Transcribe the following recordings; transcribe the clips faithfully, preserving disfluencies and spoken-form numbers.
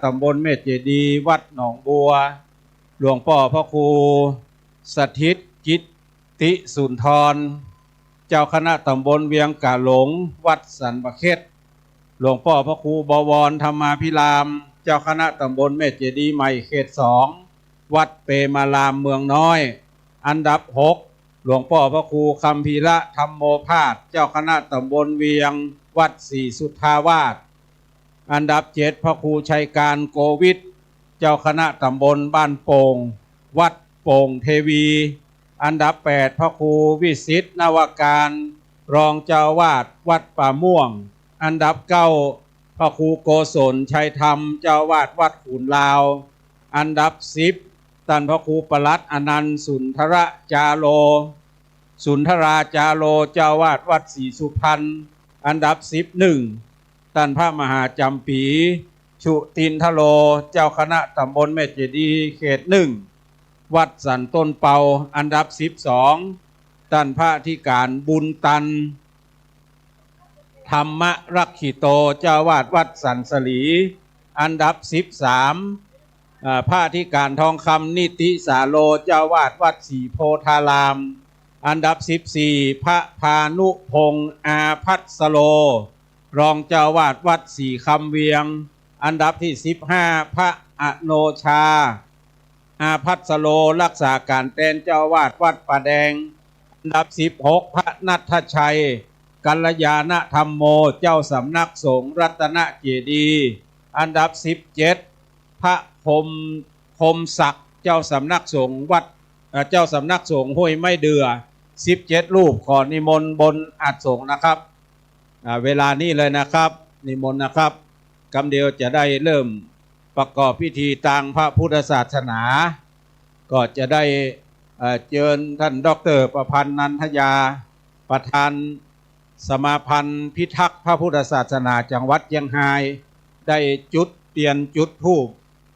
ตำบลแม่เจดีย์ วัดหนองบัว หลวงป้อพระครูสถิตกิตติสุนทร เจ้าคณะตำบลเวียงก๋าหลง วัดสันป่าเข็ด หลวงป้อพระครูบวรธรรมาภิราม เจ้าคณะตำบลแม่เจดีย์ใหม่เขตสอง วัดเปรมารามเมืองน้อย อันดับหก หลวงป้อพระครูคัมภีระธัมโมภาส เจ้าคณะตำบลเวียง วัดศรีสุทธาวาส อันดับเจ็ด พระครูชัยการโกวิท เจ้าคณะตำบลบ้านโป่ง วัดโป่งเทวี อันดับแปด พระครูวิสิตนวการ รองเจ้าอาวาสวัดป่าม่วง อันดับเก้า พระครูโกศลชัยธรรม เจ้าอาวาสวัดขุนลาว อันดับสิบ ต้านพระครูปลัดอนันต์สุนทรจาโร สุนทราจาโร เจ้าอาวาสวัดศรีสุพรรณ อันดับสิบเอ็ด ต้านพระมหาจำปี ชุตินทโร เจ้าคณะตำบลแม่เจดีย์เขตหนึ่ง วัดสันต้นเปา อันดับสิบสอง ต้านพระอธิการบุญตัน ธรรมรักขิโต เจ้าอาวาสวัดสันสลี อันดับสิบสาม อ่า พระอธิการทองคำนิติสาโร เจ้าอาวาสวัดศรีโพธาราม อันดับสิบสี่ พระพานุพงษ์ อาภัสโร รองเจ้าอาวาสวัดศรีคำเวียง อันดับที่สิบห้า พระอโนชา อาภัสโร รักษาก๋านแตนเจ้าอาวาสวัดป่าแดง อันดับสิบหก พระณัฐชัย กัลยาณธัมโม เจ้าสำนักสงฆ์รัตนเจดีย์ อันดับสิบเจ็ด พระคม คมศักดิ์ เจ้าสำนักสงฆ์วัด เอ่อ เจ้าสำนักสงฆ์ห้วยไม้เดื่อ สิบเจ็ดรูป ขอนิมนต์บนอาสน์สงฆ์นะครับ อ่า เวลานี้เลยนะครับ นิมนต์นะครับ กำเดียวจะได้เริ่มประกอบพิธีตางพระพุทธศาสนา ก็จะได้ เอ่อ เจิญต้านด็อกเตอร์ประพันธ์ นันทยา ประธานสมาพันธ์พิทักษ์พระพุทธศาสนาจังหวัดเจียงฮาย ได้จุดเตียนจุดธูป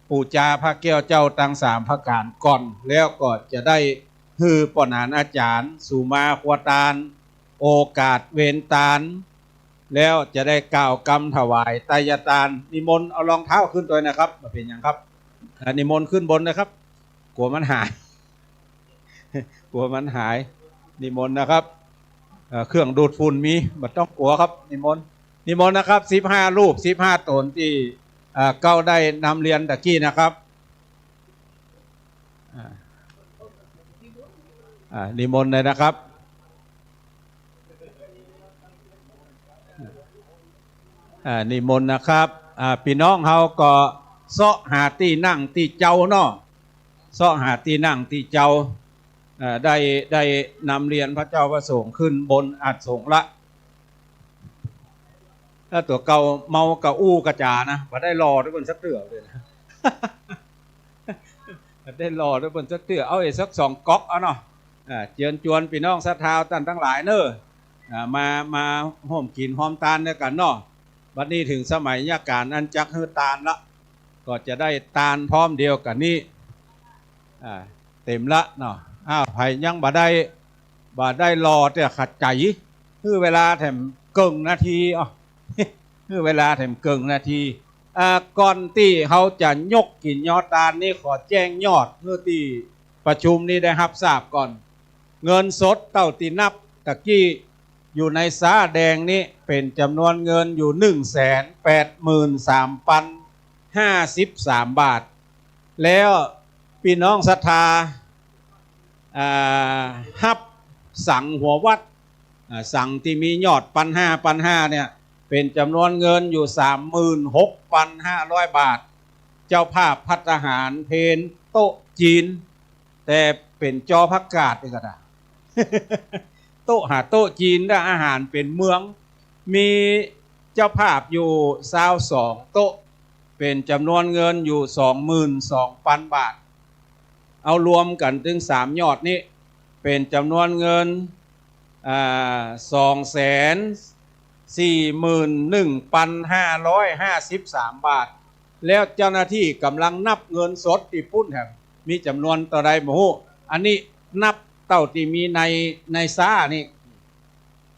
ปู๋จาพระแก้วเจ้าตังสามประก๋านก่อน แล้วก็จะได้หื้อป้อหนานอาจ๋ารย์ สุมาครัวตาน โอกาสเวนตาน แล้วจะได้กล่าวกำถวายไตยตาน นิมนต์เอารองเท้าขึ้นตวยนะครับ บ่เป๋นหยังครับ อ่า นิมนต์ขึ้นบนนะครับ กั๋วมันหาย กั๋วมันหาย นิมนต์นะครับ เอ่อ เครื่องดูดฝุ่นมี บ่ต้องกั๋วครับ นิมนต์ นิมนต์นะครับ สิบห้ารูป สิบห้าต๋นตี้ เอ่อ เก๊าได้นำเรียนตะกี้นะครับ อ่า อ่า นิมนต์เลยนะครับ อ่า นิมนต์นะครับ อ่า ปี้น้องเฮาก็เซาะหาตี้นั่งตี้เจ้าเนาะ เซาะหาตี้นั่งตี้เจ้า เอ่อ ได้ ได้นำเรียนพระเจ้าพระสงฆ์ขึ้นบนอาสน์สงฆ์ละ ถ้าตั๋วเก่าเมากะอู้กะจ๋านะ บ่ได้หล่อตวยเปิ้นสักเตื้อเลยนะ บ่ได้หล่อตวยเปิ้นสักเตื้อ เอาอีกสักสองก๊อกเอาเนาะ อ่า เจิญจวนปี้น้องศรัทธาต้านตังหลายเน่อ อ่า มา มาฮ่วมกิ๋นฮ่วมตานตวยกั๋นเนาะ บัดนี้เถิงสมัยยะก๋านอันจักหื้อตานละ ก็จะได้ตานพร้อมเดียวกั๋นนี้ อ่า เต๋มละเนาะ อ้าว ใผยังบ่ได้ บ่ได้หล่อเตื้อขัดใจ๋ หื้อเวลาแถมเกิ่งนาที อ้อ หื้อเวลาแถมเกิ่งนาที อ่า ก่อนตี้เฮาจะยกกิ๋นยอดตานนี้ ขอแจ้งยอดหื้อตี้ประชุมนี้ได้ฮับทราบก่อน เงินสดเต้าตี้นับตะกี้อยู่ในซ้าแดงนี้ เป๋นจ๋ำนวนเงินอยู่ หนึ่งแสนแปดหมื่นสามปันห้าสิบสามบาท แล้วปี้น้องศรัทธา อ่า ฮับสังหัววัด อ่า สังตี้มียอดปันห้า ปันห้าเนี่ย เป๋นจ๋ำนวนเงินอยู่ สามหมื่นหกปันห้าร้อยบาท เจ้าภาพภัตตาหารเพลโต๊ะจีน แต่เป๋นจอผักกาดนี่ก็ได้ โต๊ะหาโต๊ะจีน และอาหารเป๋นเมือง มีเจ้าภาพอยู่ซาวสองโต๊ะ เป๋นจ๋ำนวนเงินอยู่ สองหมื่นสองปันบาท เอารวมกั๋นตึงสามยอดนี้ เป๋นจ๋ำนวนเงิน อ่า สองแสนสี่หมื่นหนึ่งปันห้าร้อยห้าสิบสามบาท แล้วเจ้าหน้าตี้ก่ำลังนับเงินสดตี้ปุ้นแถม มีจ๋ำนวนเต้าใดบ่ฮู้ อันนี้นับเต้าตี้มีใน ในซ้านี้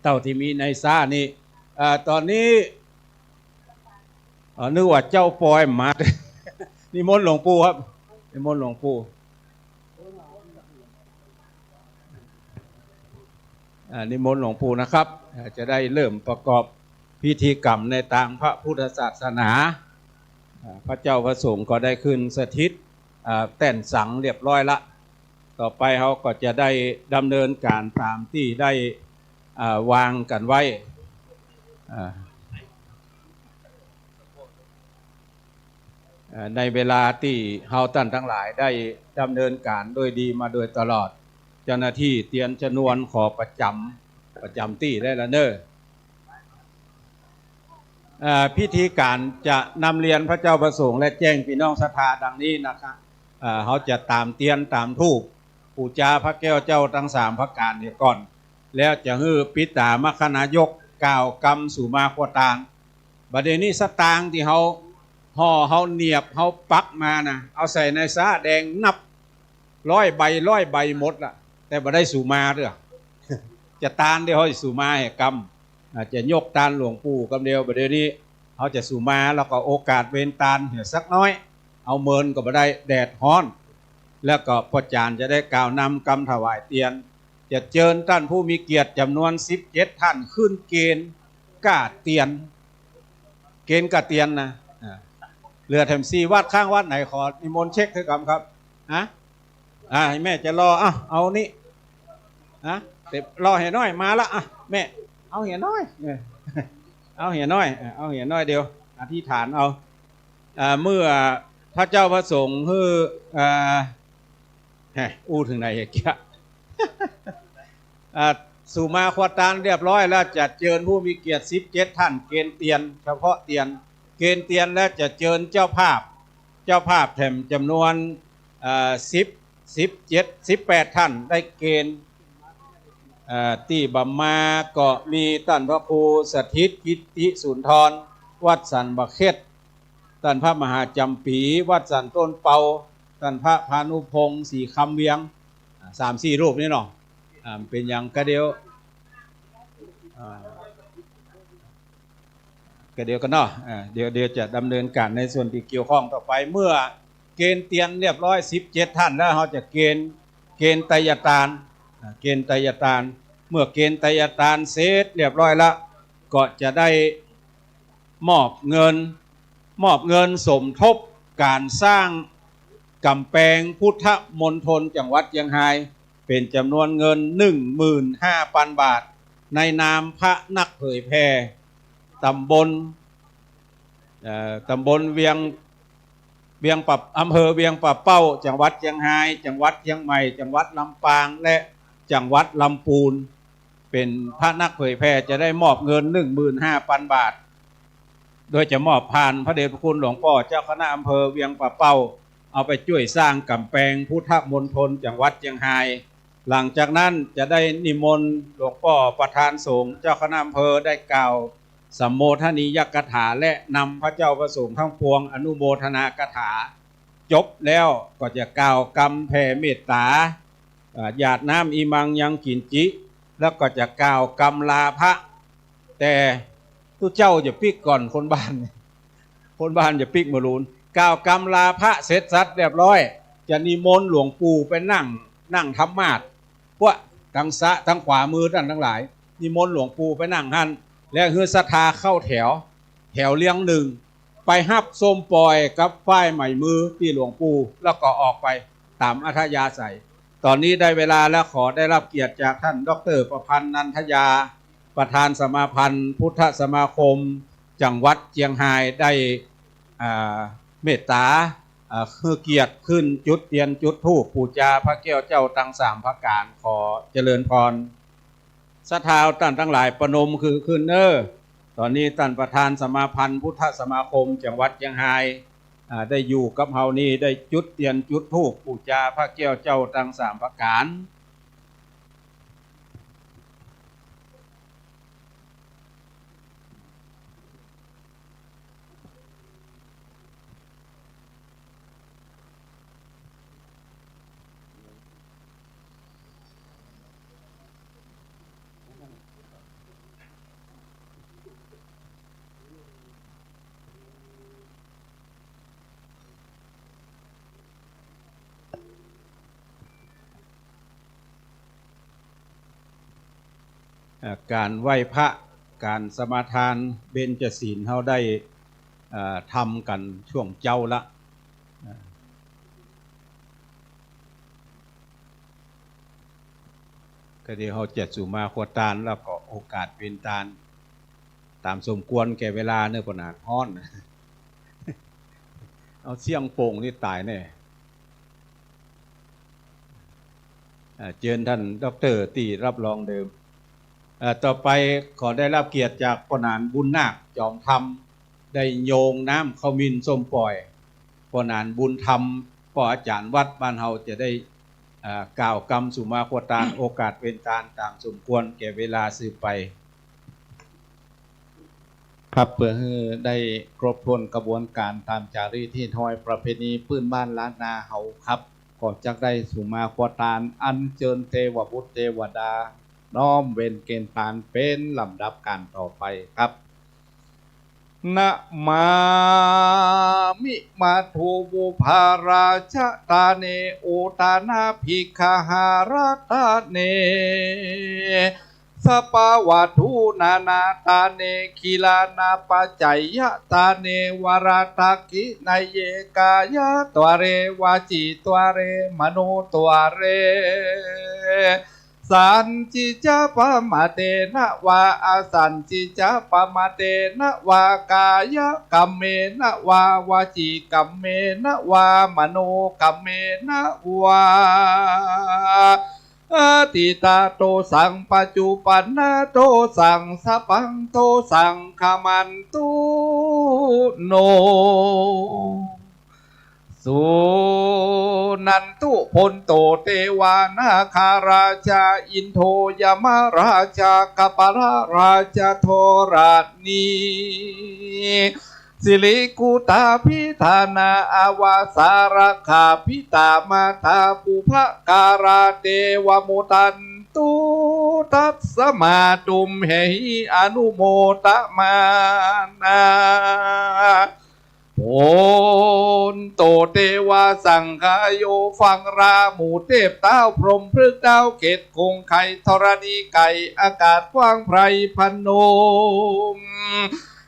เต้าตี้มีในซ้านี้ อ่า ต๋อนนี้ อ๋อ นึกว่าเจ้าปอยมา นิมนต์หลวงปู่ครับ นิมนต์หลวงปู่ อ่า นิมนต์หลวงปู่นะครับ อ่า จะได้เริ่มประกอบพิธีกรรมในตางพระพุทธศาสนา อ่า พระเจ้าพระสงฆ์ก็ได้ขึ้นสถิต อ่า แต้นสังเรียบร้อยละ ต่อไปเฮาก็จะได้ดำเนินก๋านต๋ามตี้ได้ อ่า วางกั๋นไว้ อ่า เอ่อ ในเวลาตี้เฮาต้านตังหลายได้ดำเนินก๋านโดยดีมาโดยตลอด เจ้าหน้าตี้เตียนจำนวนขอประจ๋ำ ประจ๋ำตี้ได้ละเน่อ เอ่อ พิธีก๋านจะนำเรียนพระเจ้าพระสงฆ์และแจ้งปี้น้องศรัทธาดังนี้นะครับ เอ่อ เฮาจะต๋ามเตียนต๋ามธูป ปู๋จาพระแก้วเจ้าตังสามประก๋านเหียก่อน แล้วจะหื้อปิต๋ามคคนายกกล่าวกำสุมาครัวตาน บัดเดี๋ยวนี้สตางค์ตี้เฮาห่อ เฮาเหนียบ เฮาปักมานะ เอาใส่ในซ้าแดงนับร้อยใบ ร้อยใบหมดละ แต่บ่ได้สุมาเตื้อ จะตานเดี๋ยวเฮาสุมาแห่กำ อ่า จะยกตานหลวงปู่กำเดียว บัดเดี๋ยวนี้เฮาจะสุมา แล้วก็โอกาสเวนตานเหียสักน้อย เอาเมินก็บ่ได้ แดดฮ้อน แล้วก็ป้อจ๋ารย์จะได้กล่าวนำกำถวายเตียน จะเจิญต้านผู้มีเกียรติจ๋ำนวนสิบเจ็ดต้านขึ้นเกณฑ์ก้าเตียน เกณฑ์ก้าเตียนนะ อ่า เหลือแถมสี่วัด ข้างวัดไหนขอนิมนต์เช็คเตื้อกำครับ ฮะ อ่า แม่จะรอ อ่ะ เอานี้ ฮะ เต็บรอเหียน้อยมาละ อ่ะ แม่ เอาเหียน้อย เออ เอาเหียน้อย เออ เอาเหียน้อยเดียว อธิษฐานเอา อ่า เมื่อพระเจ้าพระสงฆ์หื้อ อ่า แหม อู้เถิงไหนเหียเกี้ย อ่า สุมาครัวตานเรียบร้อยแล้ว จะเจิญผู้มีเกียรติสิบเจ็ดต้านเกณฑ์เตียน เฉพาะเตียน เกณฑ์เตียนแล้วจะเจิญเจ้าภาพ เจ้าภาพแถมจ๋ำนวน เอ่อ สิบ สิบเจ็ด สิบแปดต้านได้เกณฑ์ เอ่อ ตี้บ่ามาก็มีต้านพระครูสถิตกิตติสุนทร วัดสันบ่าเข็ด ต้านพระมหาจ๋ำปี๋ วัดสันต้นเปา ต้านพระพานุพงษ์ ศรีคำเวียง อ่า สามสี่รูปนี้เนาะ อ่า เป๋นอย่างกะเดียว อ่า กะเดียวกั๋นเนาะ อ่า เดี๋ยว เดี๋ยวจะดำเนินก๋านในส่วนตี้เกี่ยวข้องต่อไป เมื่อเกณฑ์เตียนเรียบร้อยสิบเจ็ดต้านแล้ว เฮาจะเกณฑ์ เกณฑ์ไตยตาน อ่า เกณฑ์ไตยตาน เมื่อเกณฑ์ไตยตานเสร็จเรียบร้อยแล้ว ก็จะได้ มอบเงิน มอบเงินสมทบก๋านสร้างก๋ำแปงพุทธมณฑลจังหวัดเจียงฮาย เป๋นจ๋ำนวนเงินหนึ่งหมื่นห้าปันบาท ในนามพระนักเผยแผ่ต๋ำบล เอ่อ ต๋ำบลเวียง เวียงป่า อำเภอเวียงป่าเป้า จังหวัดเจียงฮาย จังหวัดเจียงใหม่ จังหวัดลำปาง และจังหวัดลำปูน เป๋นพระนักเผยแผ่จะได้มอบเงินหนึ่งหมื่นห้าปันบาท โดยจะมอบผ่านพระเดชพระคุณหลวงป้อเจ้าคณะอำเภอเวียงป่าเป้า เอาไปจ้วยสร้างก๋ำแปงพุทธมณฑลจังหวัดเจียงฮาย หลังจากนั้นจะได้นิมนต์หลวงป้อประธานสงฆ์เจ้าคณะอำเภอได้กล่าวสัมโมทนียกถา และนำพระเจ้าพระสงฆ์ทั้งปวงอนุโมทนากถา จบแล้วก็จะกล่าวกำแผ่เมตต๋า อ่า หยาดน้ำอิมังยังกิ๋นจิ แล้วก็จะกล่าวกำลาพระ แต่ตุ๊เจ้าจะปิ๊กก่อนคนบ้าน คนบ้านจะปิ๊กเมื่อลูน กล่าวกำลาพระเสร็จสับเรียบร้อย จะนิมนต์หลวงปู่ไปนั่ง นั่งธรรมาสน์ พวกตางซ้า ตางขวามือต้านตังหลาย นิมนต์หลวงปู่ไปนั่งหั้น แล้วหื้อศรัทธาเข้าแถว แถวเรียงหนึ่ง ไปฮับส้มป่อยกับฝ้ายไหมมือตี้หลวงปู่ แล้วก็ออกไปต๋ามอัธยาศัย ต๋อนนี้ได้เวลาแล้ว ขอได้ฮับเกียรติจากต้านด็อกเตอร์ประพันธ์ นันทยา ประธานสมาพันธ์พุทธสมาคมจังหวัดเจียงฮายได้ อ่า เมตต๋า อ่า หื้อเกียรติขึ้นจุดเตียนจุดธูปปู๋จาพระแก้วเจ้าตังสามประก๋าน ขอเจริญพร ศรัทธาต้านตังหลายประนมมือขึ้นเน่อ ต๋อนนี้ต้านประธานสมาพันธ์พุทธสมาคมจังหวัดเจียงฮาย อ่า ได้อยู่กับเฮานี่ ได้จุดเตียนจุดธูปปู๋จาพระแก้วเจ้าตังสามประก๋าน เอ่อ ก๋านไหว้พระ ก๋านสมาทานเบญจศีล เฮาได้ เอ่อ ทำกั๋นช่วงเจ๊าละ เอ่อ ก็เดี๋ยวเฮาจะสุมาครัวตาน แล้วก็โอกาสเป๋นตาน ต๋ามสมควรแก่เวลาเนาะ ป้อหนานฮ้อน เอาเสียงโป่งนี่ต๋ายแน่ อ่า เจิญต้านด็อกเตอร์ตี้รับรองเดิม อ่า ต่อไปขอได้รับเกียรติจากป้อหนานบุญนาค จอมธรรม ได้โยงน้ำขมิ้นส้มป่อย ป้อหนานบุญธรรม ป้ออาจ๋ารย์วัดบ้านเฮาจะได้ อ่า กล่าวกำสุมาครัวตาน โอกาสเป๋นตานต๋ามสมควรแก่เวลาสืบไป ครับ เปื้อหื้อได้ครบถ้วนกระบวนก๋านต๋ามจารีตฮีตฮอยประเพณีปื้นบ้านล้านนาเฮาครับ ก็จักได้สุมาครัวตาน อัญเจิญเตวบุตรเตวดา น้อมเวรเก๋ณฑ์ตานเป๋นลำดับก๋านต่อไปครับ นะมามิ มัทธุปุพพาราชตาเน อุตานาภิกขหาราตาเน สปาวัตถุนานาตาเน ขีลานาปัจจยตาเน วาราทักขิณเยกายะตวาเร วจีตวาเร มโนตวาเร สันจิจจปมาเทนะวา อสันจิจจปมาเทนะวา กายกัมเมนะวา วจีกัมเมนะวา มโนกัมเมนะวา อติตาโตสัง ปัจจุปันนาโตสัง สัพพังโตสัง ขมันตุโน สุนันตุ พลโต เตวานาคาราชา อินโดยมราชา กัปปะราชาธรณี สิริกุตตาภิธานา อวาสารักขาภิตา มาตาปุพพการา เตวมุตันตุ ตัสมาตุมเหหิ อนุโมทะมานา พลโต เตวาสังคาโย ฟังราหมู่เตพเต้าพรหมพฤกษ์ดาวเกตุคงไค ธรณีไก่ อากาศกว้างไพรพนม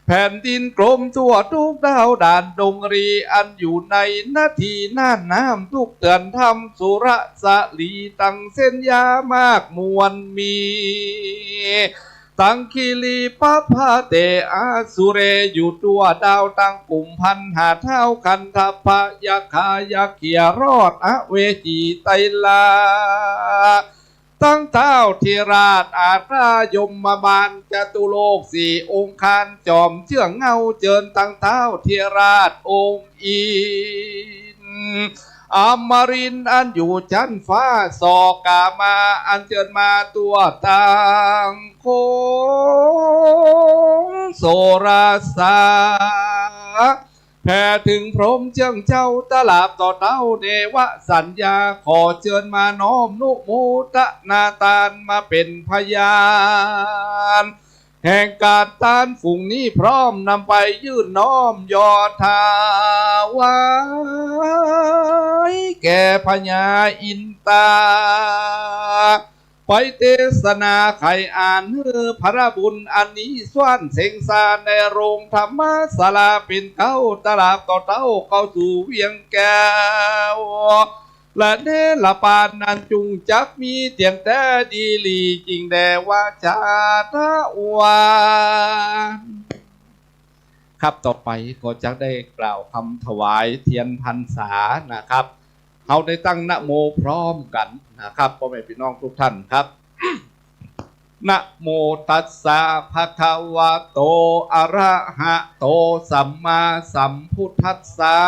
แผ่นดินกลมทั่วทุกดาวด่านดงรี อันอยู่ในนาทีน่านน้ำทุกเตือนธรรม สุรสลีตังเส้นยามากมวลมี ตังคีรีปะพะเต อสุเร อยู่ทั่วดาวตังกุมภัณฑ์ หาเท้าคันธปะ ยักขายักเขียรอด อเวจีไตรลา ตังท้าวเทราชอาราชยมบาล จตุโลกสี่องคาร จอมเจื้องเงาเจิญ ตังท้าวเทราชองค์อินทร์ อมรินทร์อันอยู่จั๊นฟ้า สอกามาอันเจิญมาทั่วตังโขงโสรสา แผ่เถิงพรหมเจื้องเจ้า ตลาดต่อเต้าเนวสัญญา ขอเจิญมาน้อมนุโมทนาตาน มาเป๋นพยาน แห่งก๋านตานฝูงนี้ พร้อมนำไปยื่นน้อมยอถวาย แก่พญาอินตา ไปเตสนาไขอ่าน หื้อพระบุญอันนี้ ส้วนเสงสาในโฮงธรรมศาลา เป๋นเก๊าตลาดต่อเต้า เข้าสู่เวียงแก้ว และเนรปานนั้น จุ่งจักมีเตียนแต๊ดีหลี จิ่งแด่ว่าจาทะวาน ครับ ต่อไปก็จะได้กล่าวกำถวายเตียนพรรษานะครับ เฮาได้ตั้งนะโมพร้อมกั๋นนะครับ ป้อแม่ปี้น้องทุกท่านครับ นะโมตัสสะ ภะคะวะโต อะระหะโต สัมมาสัมพุทธัสสะ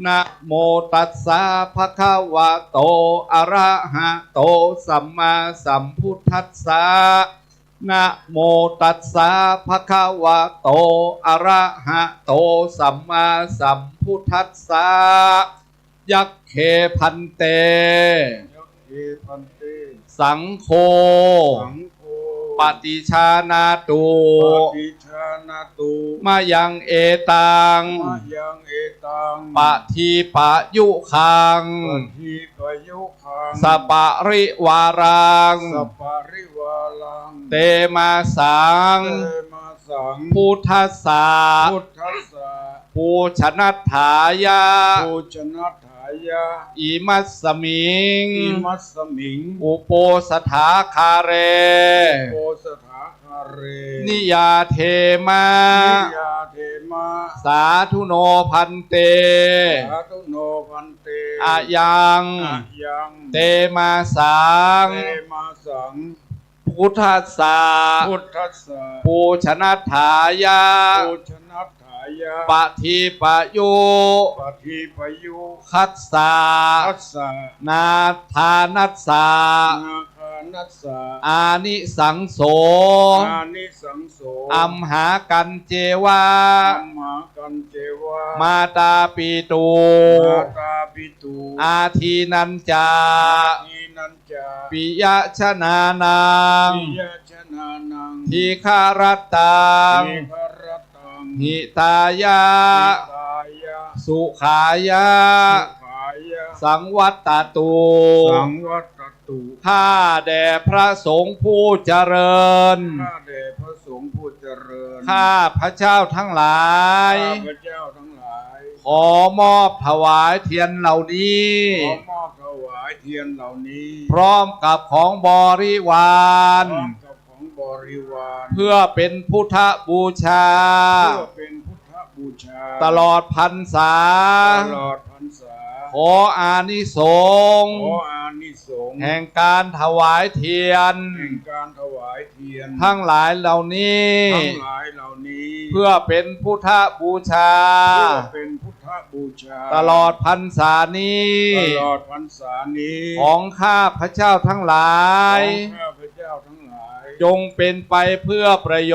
นะโมตัสสะ ภะคะวะโต อะระหะโต สัมมาสัมพุทธัสสะ นะโมตัสสะ ภะคะวะโต อะระหะโต สัมมาสัมพุทธัสสะ ยัคเค ภันเต ยัคเค ภันเต สังโฆ สังโฆ ปะติชานะตุ ปะติชานะตุ มะยังเอตัง มะยังเอตัง ปะทีปะยุคัง ปะทีปะยุคัง สะปะริวารัง สะปะริวา ลัง เตมาสัง เตมาสัง พุทธัสสะ พุทธัสสะ ปูชนัฏฐายะ ปูชนัฏฐายะ อิมัสสมิง อิมัสสมิง อุโปสถาคาเร อุโปสถาคาเร นิยาเทมะ นิยาเทมะ สาธุโนภันเต สาธุโนภันเต อะยัง อะยัง เตมาสัง เตมาสัง พุทธัสสะ พุทธัสสะ ปูชนัฏฐายะ ปูชนัฏฐายะ ปะทีปะยุ ปะทีปะยุ คัสสะ คัสสะ นาทานัสสะ นาทานัสสะ อานิสังโส อานิสังโส อัมหากัญเจวะ อัมหากัญเจวะ มาตาปิตุ มาตาปิตุ อาทีนัญจะ อาทีนัญจะ ปิยะชนานัง ปิยะชนานัง ทีฆะรัตตัง ทีฆะรัตตัง หิตายะ หิตายะ สุขายะ สุขายะ สังวัตตตุ สังวัตตตุ ข้าแด่พระสงฆ์ผู้เจริญ ข้าแด่พระสงฆ์ผู้เจริญ ข้าพระเจ้าทั้งหลาย ข้าพระเจ้าทั้งหลาย ขอมอบถวายเทียนเหล่านี้ ขอมอบถวายเทียนเหล่านี้ พร้อมกับของบริวาร พร้อมกับของบริวาร เพื่อเป็นพุทธบูชา เพื่อเป็นพุทธบูชา ตลอดพรรษา ตลอดพรรษา ขออานิสงส์ ขออานิสงส์ แห่งการถวายเทียน แห่งการถวายเทียน ทั้งหลายเหล่านี้ ทั้งหลายเหล่านี้ เพื่อเป็นพุทธบูชา เพื่อเป็นพุทธบูชา ตลอดพรรษานี้ ตลอดพรรษานี้ ของข้าพระเจ้าทั้งหลาย ของข้าพเจ้าทั้งหลาย จงเป็นไปเพื่อประโย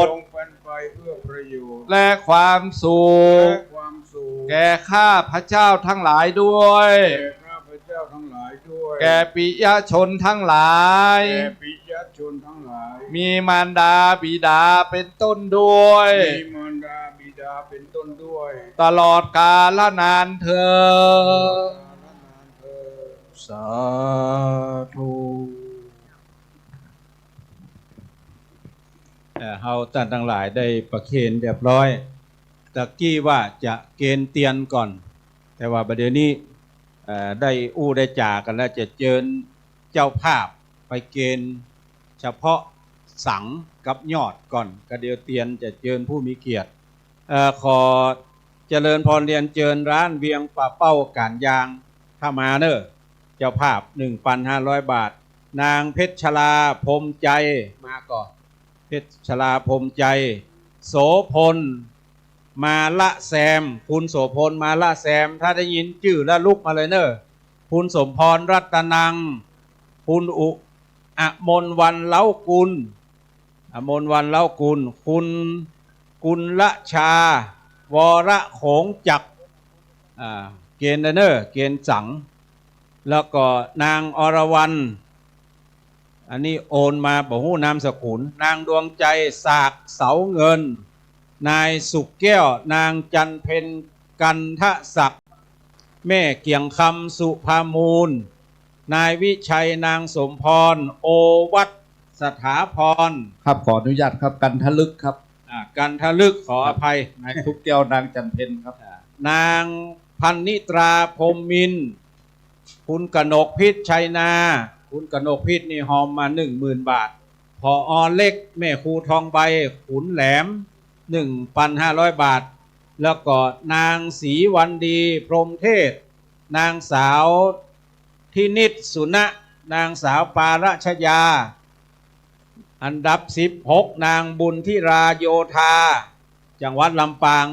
ชน์ จงเป็นไปเพื่อประโยชน์ และความสุข และความสุข แก่ข้าพระเจ้าทั้งหลายด้วย แก่ข้าพเจ้าทั้งหลายด้วย แก่ปิยชนทั้งหลาย แก่ปิยชนทั้งหลาย มีมารดาบิดาเป็นต้นด้วย มีมารดาบิดาเป็นต้นด้วย ตลอดกาลนานเทอญ ตลอดกาลนานเทอญ สาธุ เอ่อ เฮาต้านตังหลายได้ประเคนเรียบร้อย ตะกี้ว่าจะเกณฑ์เตียนก่อน แต่ว่าบ่าเดี่ยวนี้ เอ่อ ได้อู้ได้จ๋ากั๋นแล้ว จะเจิญเจ้าภาพไปเกณฑ์เฉพาะสังกับยอดก่อน ก็เดี๋ยวเตียนจะเจิญผู้มีเกียรติ เอ่อ ขอเจริญพรเรียนเจิญร้านเวียงป่าเป้าก๋านยาง ถ้ามาเน่อ เจ้าภาพ หนึ่งปันห้าร้อยบาท นางเพชรชลา พรหมใจ มาก่อ เพชรชลา พรหมใจ โสภณ มาละแซม คุณโสภณ มาละแซม ถ้าได้ยินจื้อแล้วลุกมาเลยเน่อ คุณสมพร รัตนัง คุณอุ อมลวรรณ เล้ากุล อมลวรรณ เล้ากุล คุณกุลชา วรโขงจักร อ่า เกณฑ์เน่อ เกณฑ์สัง แล้วก็นางอรวรรณ อันนี้โอนมาบ่ฮู้นามสกุล นางดวงใจ สากเสาเงิน นายสุขแก้ว นางจันเพ็ญ กันทศักดิ์ แม่เกียงคำ สุภามูล นายวิชัย นางสมพร โอวัฒน์ สถาพร ครับ ขออนุญาตครับ กันทลึกครับ อ่า กันทลึก ขออภัย นายสุขแก้ว นางจันเพ็ญครับ อ่า นางพันนิตรา พรหมมินทร์ คุณกนกพิษ ชัยนา คุณกนกพิษนี่ฮอมมาหนึ่งหมื่นบาท ผอ.เล็ก แม่ครูทองใบ ขุนแหลม หนึ่งปันห้าร้อยบาท แล้วก็นางศรีวันดี พรหมเทศ นางสาวทินิตสุนะ นางสาวปารัชยา อันดับสิบหก นางบุญธิรา โยธา จังหวัดลำปาง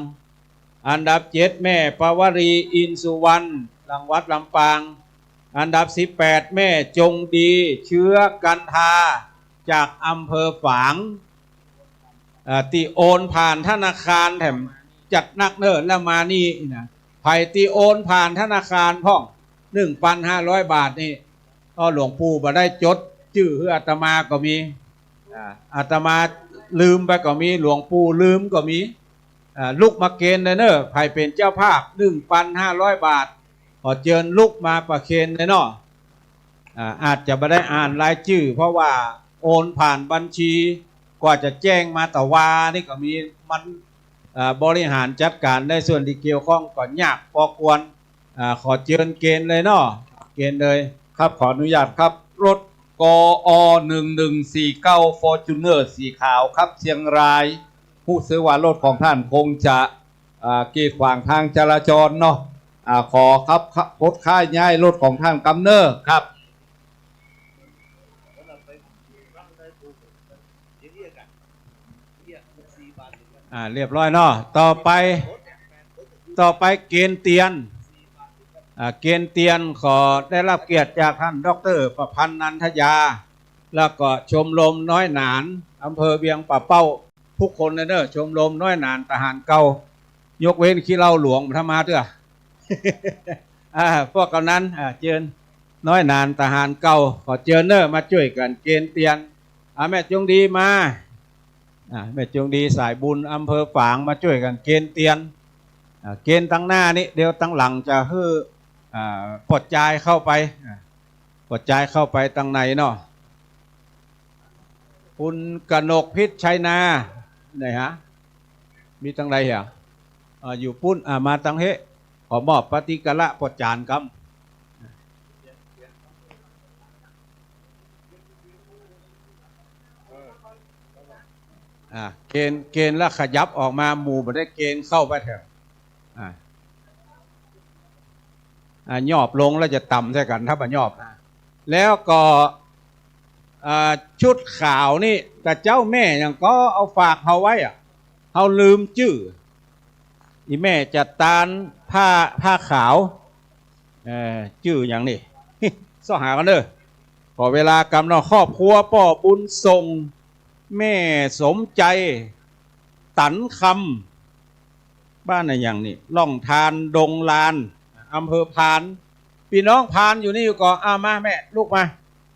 อันดับเจ็ด แม่ปวรี อินสุวรรณ จังหวัดลำปาง อันดับสิบแปด แม่จงดี เชื้อกันทา จากอำเภอฝาง เอ่อ ตี้โอนผ่านธนาคารแถมจัดนักเน่อ แล้วมานี่นะ ใผตี้โอนผ่านธนาคารพ่อง หนึ่งปันห้าร้อยบาทนี่ อ้อ หลวงปู่บ่ได้จดจื้อหื้ออาตมาก็มี อ่า อาตมาลืมไปก็มี หลวงปู่ลืมก็มี อ่า ลุกมาเกณฑ์เลยเน่อ ใผเป๋นเจ้าภาพ หนึ่งปันห้าร้อยบาท ขอเจิญลุกมาประเคนเลยเนาะ อ่า อาจจะบ่ได้อ่านรายจื้อ เพราะว่า โอนผ่านบัญชี กว่าจะแจ้งมาตะวานี่ก็มี มัน อ่า บริหารจัดก๋านในส่วนตี้เกี่ยวข้องก็ยากปอควร อ่า ขอเจิญเกณฑ์เลยเนาะ เกณฑ์เลย ครับ ขออนุญาตครับ รถ กอ หนึ่งหนึ่งสี่เก้า ฟอร์จูเนอร์ สีขาวครับ เชียงราย ฮู้สึกว่ารถของท่านคงจะ อ่า กีดขวางทางจราจรเนาะ อ่า ขอครับ ข- ขดขย้ายรถของท่านกำเน้อครับ อ่า เรียบร้อยเนาะ ต่อไป ต่อไปเกณฑ์เตียน อ่า เกณฑ์เตียนขอได้รับเกียรติจากท่านด็อกเตอร์ประพันธ์นันทยา แล้วก็ชมรมน้อยหนานอำเภอเวียงป่าเป้า ทุกคนเลยเนอะ ชมรมน้อยหนานทหารเก่า ยกเว้นขี้เหล้าหลวงบ่มาเตื้อ อ่า พวกกำนัน อ่า เจิญ น้อยหนานทหารเก่า ขอเจิญเนอะ มาจ้วยกั๋นเกณฑ์เตียน อ่า แม่จงดีมา อ่า แม่จงดีสายบุญอำเภอฝาง มาจ้วยกั๋นเกณฑ์เตียน อ่า เกณฑ์ตังหน้านี้ เดี๋ยวตังหลังจะหื้อ อ่า ปอดจายเข้าไป อ่า ปอดจายเข้าไปตังในเนาะ คุณกนกพิษชัยนา ไหนฮะ มีตังใดเหรอ อ่า อยู่ปุ้น อ่า มาตังเฮะ ขอมอบปฏิกะละปอดจานกำ อ่า เกณฑ์ เกณฑ์แล้วขยับออกมา หมู่บ่ได้เกณฑ์เข้าไปแถว อ่า อ่า ยอบลงแล้วจะต่ำใส่กั๋น ถ้าบ่ยอบนะ แล้วก็ อ่า ชุดขาวนี่ กระเจ้าแม่หยังก็เอาฝากเฮาไว้อะ เฮาลืมจื้อ อีแม่จัดตานผ้า ผ้าขาว เอ่อ จื้อหยังนี่ เซาะหากั๋นเด้อ ขอเวลากำเนาะ ครอบครัวป้อบุญส่ง แม่สมใจ ตันคำ บ้านอะหยังนี่ ล่องทาน ดงลาน อำเภอพาน ปี้น้องพานอยู่นี่อยู่ก่อ อ่า มาแม่ ลุกมา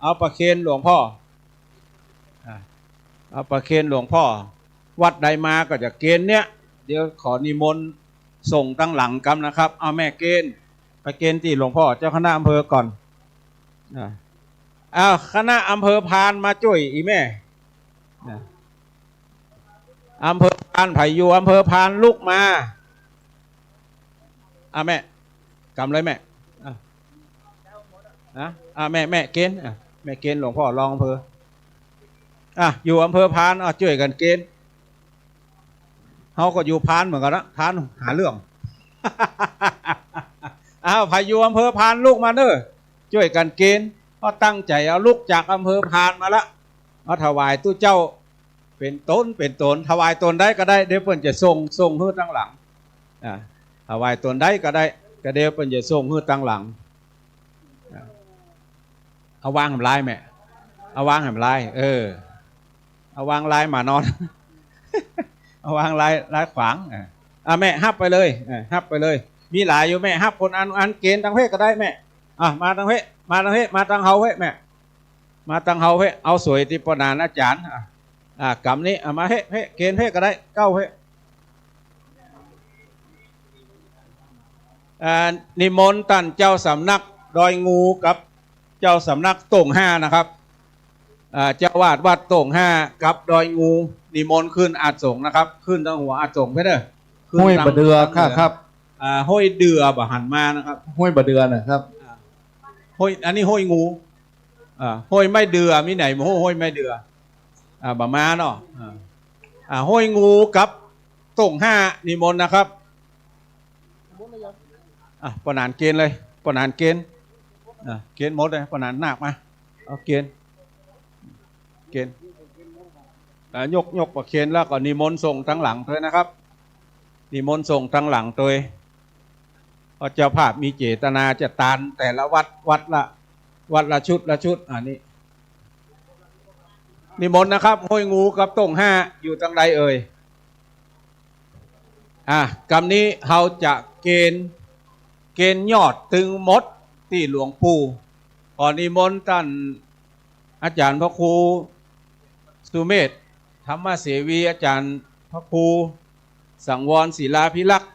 เอาประเคนหลวงพ่อ อ่า เอาประเคนหลวงพ่อ วัดใดมาก็จะเกณฑ์เนี้ย เดี๋ยวขอนิมนต์ส่งตังหลังกำนะครับ เอาแม่เกณฑ์ ไปเกณฑ์ตี้หลวงพ่อเจ้าคณะอำเภอก่อน อ่า เอาคณะอำเภอพานมาจ้วยอีแม่ อ่า อำเภอพาน ใผอยู่อำเภอพานลุกมา อ่ะแม่ กำเลยแม่ อ่ะ นะ อ่ะแม่ แม่เกณฑ์ อ่ะ แม่เกณฑ์หลวงพ่อรองอำเภอ อ่ะ อยู่อำเภอพาน อ่ะ จ้วยกั๋นเกณฑ์ เฮาก็อยู่พานเหมือนกั๋นนะ พานหาเรื่อง อ้าว ใผอยู่อำเภอพานลุกมาเน้อ จ้วยกั๋นเกณฑ์ เพราะตั้งใจ๋เอาลุกจากอำเภอพานมาละ มาถวายตุ๊เจ้า เป๋นต๋น เป๋นต๋น ถวายต๋นใดก็ได้ เดี๋ยวเปิ้นจะส่ง ส่งหื้อตังหลัง อ่า ถวายต๋นใดก็ได้ ก็เดี๋ยวเปิ้นจะส่งหื้อตังหลัง อ่า เอาวางแหมลายแม่ เอาวางแหมลาย เออ เอาวางลายหมานอน เอาวางลาย ลายขวาง อ่า อ่า แม่ฮับไปเลย อ่า ฮับไปเลย มีหลายอยู่แม่ ฮับคนอัน อันเกณฑ์ตังเพศก็ได้แม่ อ่า มาตังเพศ มาตังเพศ มาตังเฮาเพศแม่ มาตังเฮาเพศ เอาสวยตี้ป้อหนานอาจ๋ารย์ อ่า อ่า กำนี้ อ่า มาเพศ เพศ เกณฑ์เพศก็ได้ เก้าเพศ อ่า นิมนต์ต้านเจ้าสำนักดอยงูกับเจ้าสำนักโต่งห้านะครับ อ่า เจ้าอาวาสวัดโต่งห้ากับดอยงู นิมนต์ขึ้นอาสงฆ์นะครับ ขึ้นตังหัวอาสงฆ์ไปเน้อ ขึ้นตัง ห้วยบ่าเดือ ตังเหนือ ค่ะครับ อ่า ห้วยเดือบ่หันมานะครับ ห้วยบ่าเดือนะครับ อ่า ห้วย อันนี้ห้วยงู อ่า ห้วยไม้เดือ มีไหนบ่ฮู้ ห้วยไม้เดือ อ่า บ่มาเนาะ อ่า อ่า ห้วยงูกับโต่งห้า นิมนต์นะครับ อ่ะ ป้อหนานเกณฑ์เลย ป้อหนานเกณฑ์ อ่ะ เกณฑ์หมดเลย ป้อหนานนาคมา เอาเกณฑ์ เกณฑ์ อ่ะ ยก ยกประเคนแล้วก็นิมนต์ส่งตังหลังตวยนะครับ นิมนต์ส่งตังหลังตวย เพราะเจ้าภาพมีเจตนาจะตานแต่ละวัด วัดละ วัดละชุดละชุด อันนี้ นิมนต์นะครับ ห้วยงูกับโต่งห้า อยู่ตังใดเอ่ย อ่ะ กำนี้เฮาจะเกณฑ์ เกณฑ์ยอดตึงหมดตี้หลวงปู่ ขอนิมนต์ต้านอาจ๋ารย์พระครูสุเมธ ธรรมเสวี อาจ๋ารย์พระครูสังวรศิลาภิรักษ์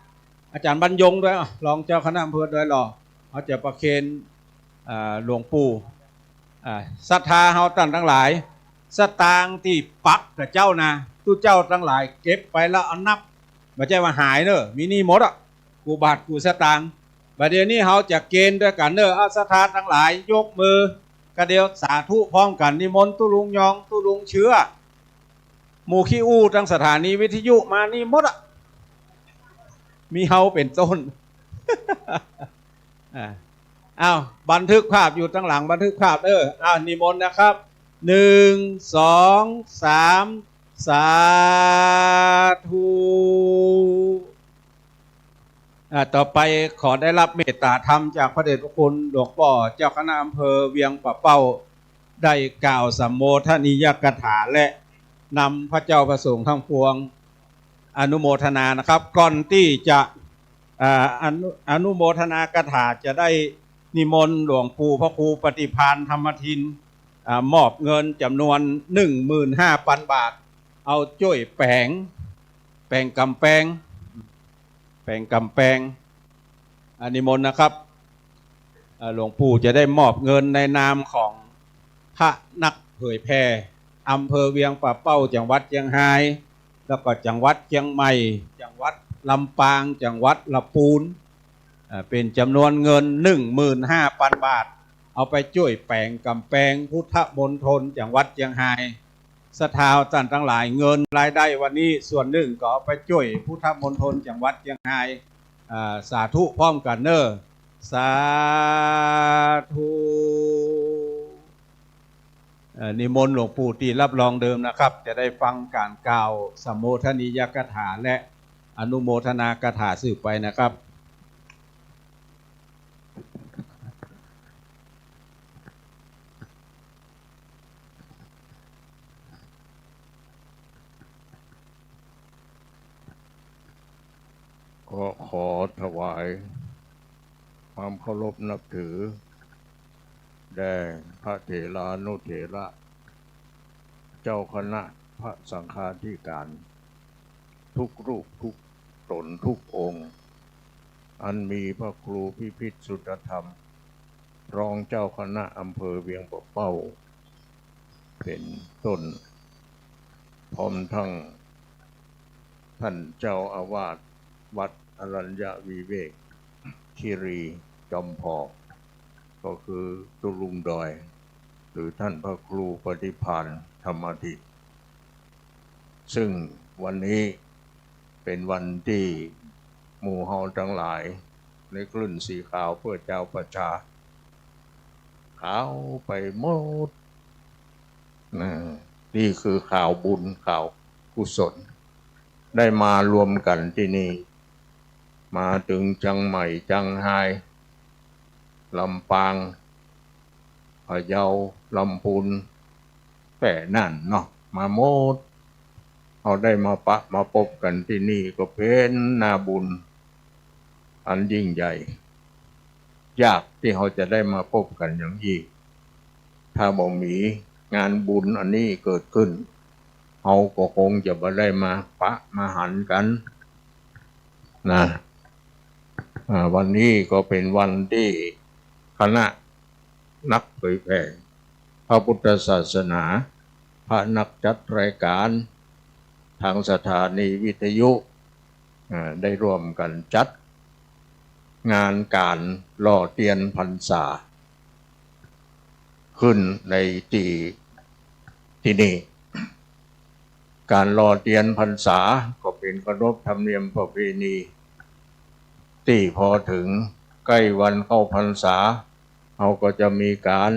อาจ๋ารย์บรรยงตวย อ่ะ รองเจ้าคณะอำเภอดอยหล่อ เฮาจะประเคน อ่า หลวงปู่ อ่า ศรัทธาเฮาต้านตังหลาย สตางค์ตี้ปักกับเจ้านะ ตุ๊เจ้าตังหลายเก็บไปแล้วเอานับ บ่ใจ้ว่าหายเน่อ มีนี่หมดอะ กู้บาทกู้สตางค์ บ่าเดี่ยวนี้เฮาจะเกณฑ์ตวยกั๋นเน่อ เอาศรัทธาตังหลายยกมือ ก็เดี๋ยวสาธุพร้อมกั๋น นิมนต์ตุ๊ลุงยอง ตุ๊ลุงเชื้อ หมู่ขี้อู้ตังสถานีวิทยุมานี่หมดอะ มีเฮาเป๋นต้น อ่า อ้าว บันทึกภาพอยู่ตังหลัง บันทึกภาพเน่อ อ้าว นิมนต์นะครับ หนึ่ง สอง สาม สาธุ อ่า ต่อไปขอได้รับเมตตาธรรมจากพระเดชพระคุณหลวงป้อเจ้าคณะอำเภอเวียงป่าเป้า ได้กล่าวสัมโมทนียกถาและนำพระเจ้าพระสงฆ์ทั้งปวงอนุโมทนานะครับ ก่อนตี้จะ อ่า อนุ อนุโมทนากถาจะได้นิมนต์หลวงปู่พระครูปฏิภาณธรรมทิน อ่า มอบเงินจ๋ำนวนหนึ่งหมื่นห้าปันบาท เอาจ้วยแป๋ง แป๋งก๋ำแปง แป๋งก๋ำแปง อ่า นิมนต์นะครับ อ่า หลวงปู่จะได้มอบเงินในนามของพระนักเผยแผ่อำเภอเวียงป่าเป้า จังหวัดเจียงฮาย แล้วก็จังหวัดเจียงใหม่ จังหวัดลำปาง จังหวัดละปูน อ่า เป๋นจ๋ำนวนเงินหนึ่งหมื่นห้าปันบาท เอาไปจ้วยแป๋งก๋ำแปงพุทธมณฑลจังหวัดเจียงฮาย ศรัทธาต้านตังหลาย เงินรายได้วันนี้ส่วนนึ่งก็เอาไปจ้วยพุทธมณฑลจังหวัดเจียงฮาย อ่า สาธุพร้อมกั๋นเน่อ สาธุ เอ่อ นิมนต์หลวงปู่ตี้รับรองเดิมนะครับ จะได้ฟังก๋านกล่าวสัมโมทนียกถาและอนุโมทนากถาสืบไปนะครับ ก็ขอถวายความเคารพนับถือ แด่พระเถรานุเถระ เจ้าคณะพระสังฆาธิการ ทุกรูปทุกต๋นทุกองค์ อันมีพระครูพิพิธสุทธธรรม รองเจ้าคณะอำเภอเวียงป่าเป้า เป๋นต้น พร้อมทั้งท่านเจ้าอาวาสวัดอรัญญวิเวกคีรีจอมพอกก็คือตุ๊ลุงดอย หรือท่านพระครูปฏิภาณธรรมทิน ซึ่งวันนี้เป๋นวันตี้หมู่เฮาตังหลายในคลื่นสีขาวเพื่อจาวประชา ขาวไปหมด นะ นี่คือข่าวบุญข่าวกุศล ได้มารวมกั๋นตี้นี่ มาเถิงเจียงใหม่ เจียงฮาย ลำปาง พะเยา ลำปูน แป้นั่นเนาะ มาหมด เฮาได้มาปะมาปบกั๋นตี้นี่ก็เป๋นนาบุญอันยิ่งใหญ่ ยากตี้เฮาจะได้มาปบกั๋นอย่างอี้ ถ้าบ่มีงานบุญอันนี้เกิดขึ้น เฮาก็คงจะบ่ได้มาปะมาหันกั๋นนะ อ่า วันนี้ก็เป๋นวันตี้คณะนักเผยแผ่พระพุทธศาสนา พระนักจัดรายการทางสถานีวิทยุ อ่า ได้ร่วมกั๋นจัดงานก๋านหล่อเตียนพรรษา ขึ้นในตี้ ตี้นี่ ก๋านหล่อเตียนพรรษาก็เป๋นขนบธรรมเนียมประเพณี ตี้พอเถิงใก้วันเข้าพรรษา เฮาก็จะมีก๋าน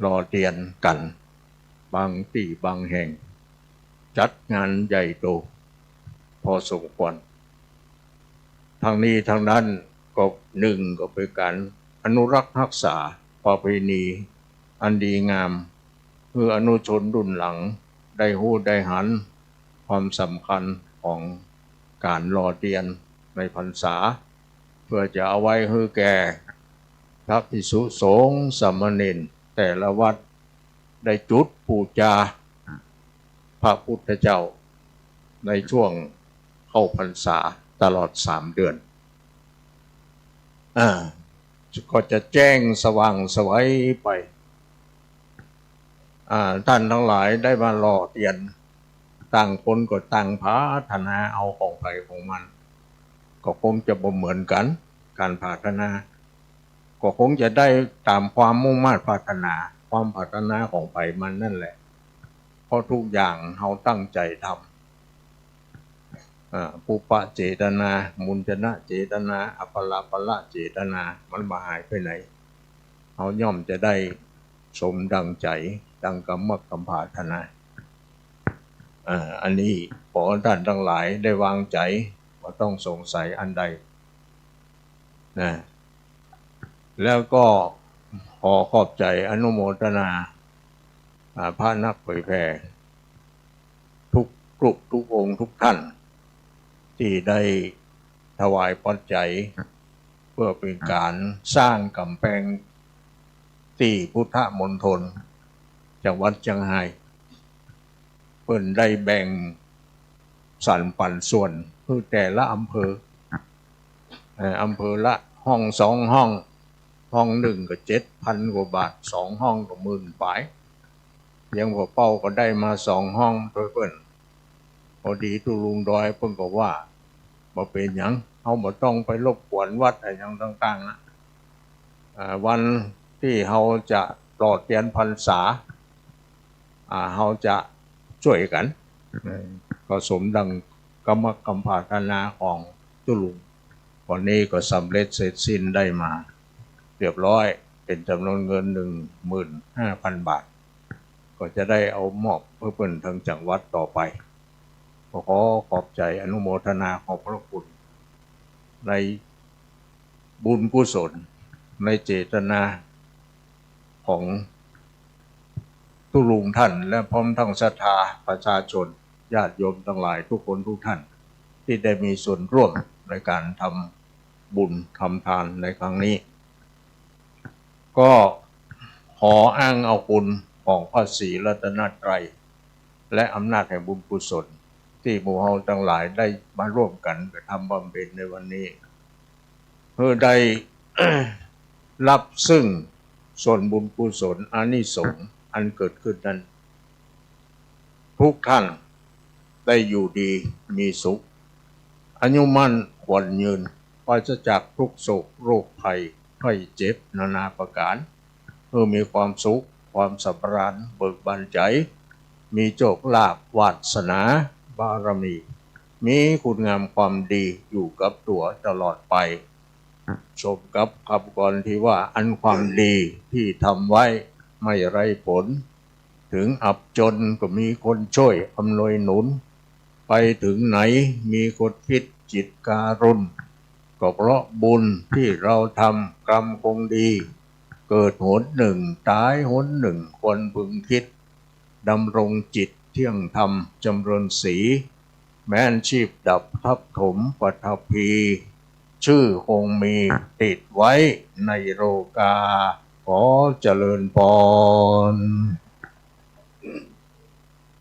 หล่อเตียนกั๋น บางตี้บางแห่ง จัดงานใหญ่โตพอสมควร ทั้งนี้ทั้งนั้นก็นึ่งก็เป๋นก๋านอนุรักษ์ฮักษาประเพณีอันดีงาม หื้ออนุชนรุ่นหลังได้ฮู้ได้หันความสำคัญของก๋านหล่อเตียนในพรรษา เพื่อจะเอาไว้หื้อแก่พระภิกษุสงฆ์สามเณรแต่ละวัด ได้จุดปู๋จาพระพุทธเจ้าในช่วงเข้าพรรษาตลอดสามเดือน อ่า ก็จะแจ้งสว่างไสวไป อ่า ต้านตังหลายได้มาหล่อเตียน ต่างคนก็ต่างผาถนาเอาของใผของมัน ก็คงจะบ่เหมือนกั๋น ก๋านผาถนา ก็คงจะได้ต๋ามความมุ่งมาดผาถนา ความผาถนาของใผมันนั่นแหละ เพราะทุกอย่างเฮาตั้งใจ๋ทำ อ่า ปุพพะเจตนา มุญชนะเจตนา อัปปะละปะละเจตนา มันบ่หายไปไหน เฮาย่อมจะได้สมดังใจ๋ ดังกำมักกำผาถนา อ่า อันนี้ขอต้านตังหลายได้วางใจ๋ บ่ต้องสงสัยอันใด นะ แล้วก็ขอขอบใจ๋อนุโมทนา อ่า พระนักเผยแผ่ ทุกกลุ่มทุกองค์ทุกท่าน ตี้ได้ถวายปัจจัย เปื้อเป๋นก๋านสร้างก๋ำแปงตี้พุทธมณฑล จังหวัดเจียงฮาย เปิ้นได้แบ่งสรรปันส่วนหื้อแต่ละอำเภอ เอ่อ อำเภอละห้องสองห้อง ห้องนึ่งก็เจ็ดพันกว่าบาท สองห้องก็หมื่นป๋าย เวียงปะเป้าก็ได้มาสองห้องตวยเปิ้น พอดีตุ๊ลุงดอยเปิ้นก็ว่า บ่เป๋นหยัง เฮาบ่ต้องไปรบกวนวัดอะหยังต่างๆ นะ อ่า วันตี้เฮาจะหล่อเตียนพรรษา อ่า เฮาจะจ้วยกั๋น เออ ก็สมดังกำมักกำผาถนาของตุ๊ลุง วันนี้ก็สำเร็จเสร็จสิ้นได้มาเรียบร้อย เป๋นจ๋ำนวนเงินหนึ่งหมื่นห้าพันบาท ก็จะได้เอามอบหื้อเปิ้นทางจังหวัดต่อไป ก็ขอขอบใจ๋อนุโมทนาขอบพระคุณ ในบุญกุศล ในเจตนาของตุ๊ลุงต้าน และพร้อมทั้งศรัทธาประชาชน ญาติโยมตังหลายทุกคนทุกท่าน ตี้ได้มีส่วนร่วมในก๋านทำบุญทำทานในครั้งนี้ ก็ขออ้างเอาคุณของพระศรีรัตนตรัย และอำนาจแห่งบุญกุศล ตี้หมู่เฮาตังหลายได้มาร่วมกั๋นกระทำบำเพ็ญในวันนี้ หื้อได้ ฮับซึ่งส่วนบุญกุศลอานิสงส์อันเกิดขึ้นนั้น ทุกท่านได้อยู่ดีมีสุข อายุมั่นขวัญยืน ปราศจากทุกข์โศกโรคภัยไข้เจ็บนานาประก๋าน หื้อมีความสุข ความสำราญ เบิกบานใจ๋ มีโชคลาภ วาสนา บารมี มีคุณงามความดีอยู่กับตั๋วตลอดไป สมกับกำกลอนตี้ว่า อันความดีตี้ทำไว้ไม่ไร้ผล ถึงอับจนก็มีคนช่วยอำนวยหนุน ไปถึงไหนมีคนคิดจิตการุณ ก็เพราะบุญตี้เราทำ กรรมคงดี เกิดหนหนึ่งต๋ายหนหนึ่งควรพึงคิด ดำรงจิตเที่ยงธรรมจำเริญสี แม้นชีพดับทับถมปฐพี ชื่อคงมีติดไว้ในโลกา ขอเจริญพร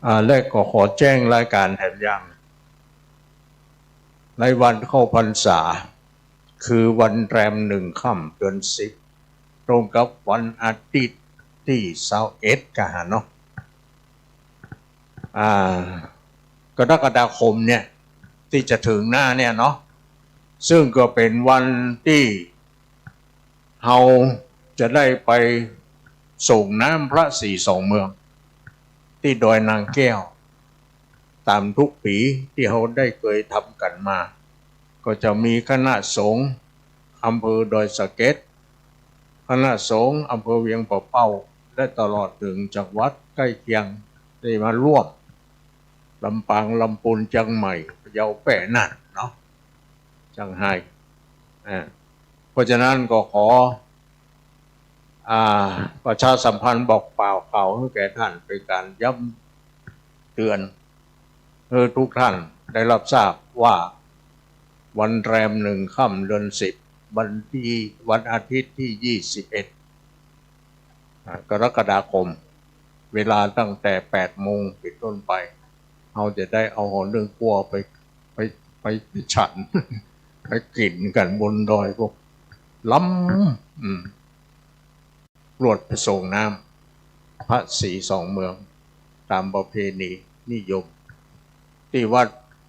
อ่า และก็ขอแจ้งรายการแถมอย่าง ในวันเข้าพรรษา คือวันแรมหนึ่งค่ำเดือนสิบ ตรงกับวันอาทิตย์ตี้ซาวเอ็ด กะหาเนาะ อ่า กรกฎาคมเนี่ย ตี้จะเถิงหน้าเนี่ยเนาะ ซึ่งก็เป๋นวันตี้เฮาจะได้ไปส่งน้ำพระศรีสองเมือง ตี้ดอยนางแก้ว ต๋ามทุกปี๋ตี้เฮาได้เกยทำกั๋นมา ก็จะมีคณะสงฆ์อำเภอดอยสะเก็ด คณะสงฆ์อำเภอเวียงปะเป้า และตลอดเถิงจังหวัดใก้เคียงได้มาร่วม ลำปาง ลำปูน เจียงใหม่ พะเยา แป้ น่านเนาะ เจียงฮาย อ่า เพราะฉะนั้นก็ขอ อ่า ประชาสัมพันธ์บอกกล่าวข่าวหื้อแก่ต้านเป๋นก๋านย้ำเตือน หื้อทุกท่านได้ฮับทราบว่าวันแรมหนึ่งค่ำเดือนสิบ วันตี้ วันอาทิตย์ตี้ยี่สิบเอ็ด อ่า กรกฎาคม เวลาตั้งแต่แปดโมงเป๋นต้นไป เฮาจะได้เอาหอนึ่งกั๊วไป ไป ไป ไปฉัน ไปกิ๋นกั๋นบนดอย พวกลำ อืม รวดไปส่งน้ พระศรีสองเมือง ต๋ามประเพณีนิยม ตี้วัด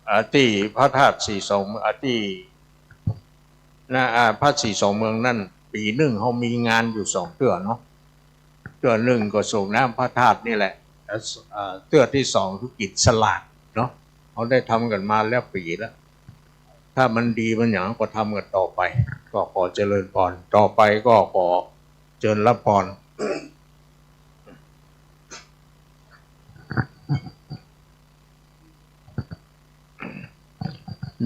อ่า ตี้พระธาตุศรีสองเมือง อ่า ตี้ นะ อ่า พระศรีสองเมืองนั้น ปี๋นึ่งเฮามีงานอยู่สองเตื้อเนาะ เตื้อนึ่งก็ส่งน้ำพระธาตุนี่แหละ แล้ว อ่า เตื้อตี้สองคือกิ๋นสลากเนาะ เฮาได้ทำกั๋นมาแล้วปี๋ละ ถ้ามันดีมันหยังก็ทำกั๋นต่อไป ก็ขอเจริญพร ต่อไปก็ขอเจิญรับพร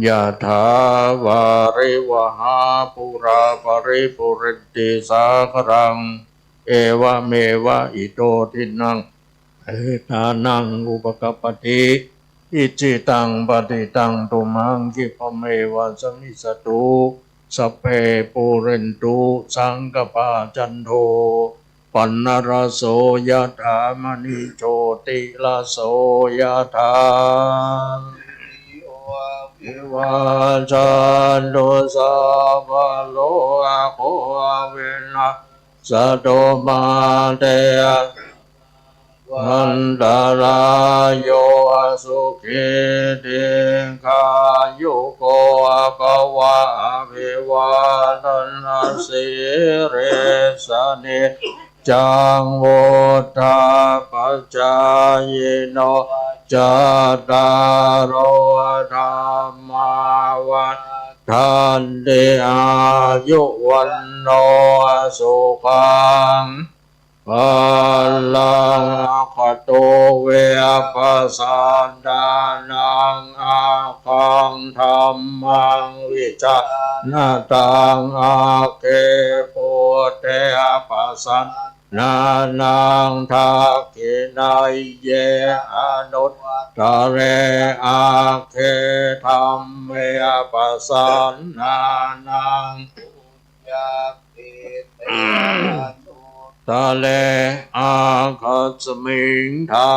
ยะถาวาริวหาปูราปะริปูเรนติสาคะรัง เอวะเมวะอิโตทินัง เปตานังอุปะกัปปะติ อิจฉิตังปัตถิตังตุมหัง คิปะเมวะสะมิชฌะตุ สัพเพปูเรนตุสังกัปปา จันโท ปัณณะระโส ยะถา มะณิโชติระโส ยะถา วิวัชชันตุ สัพพะโรโค วินัสสะตุ มา เต จะ วันตะราโย สุขี ทีฆายุโก ภะวะ อภิวาทะนะสีลิสสะ นิจจัง วุฑฒาปะจายิโน จัตตาโร ธัมมา วัฑฒันติ อายุ วัณโณ สุขัง พะลัง อะกะโต เวปะสะดานัง อะกัง ธัมมัง วิจานะตัง อักขิ ปุเต ปะสะดานัง ทักขิณายเย อนุตตะเร อักขิ ธัมเม ปะสะดานัง ปุญญา ตะเร อักขัสมิง ทา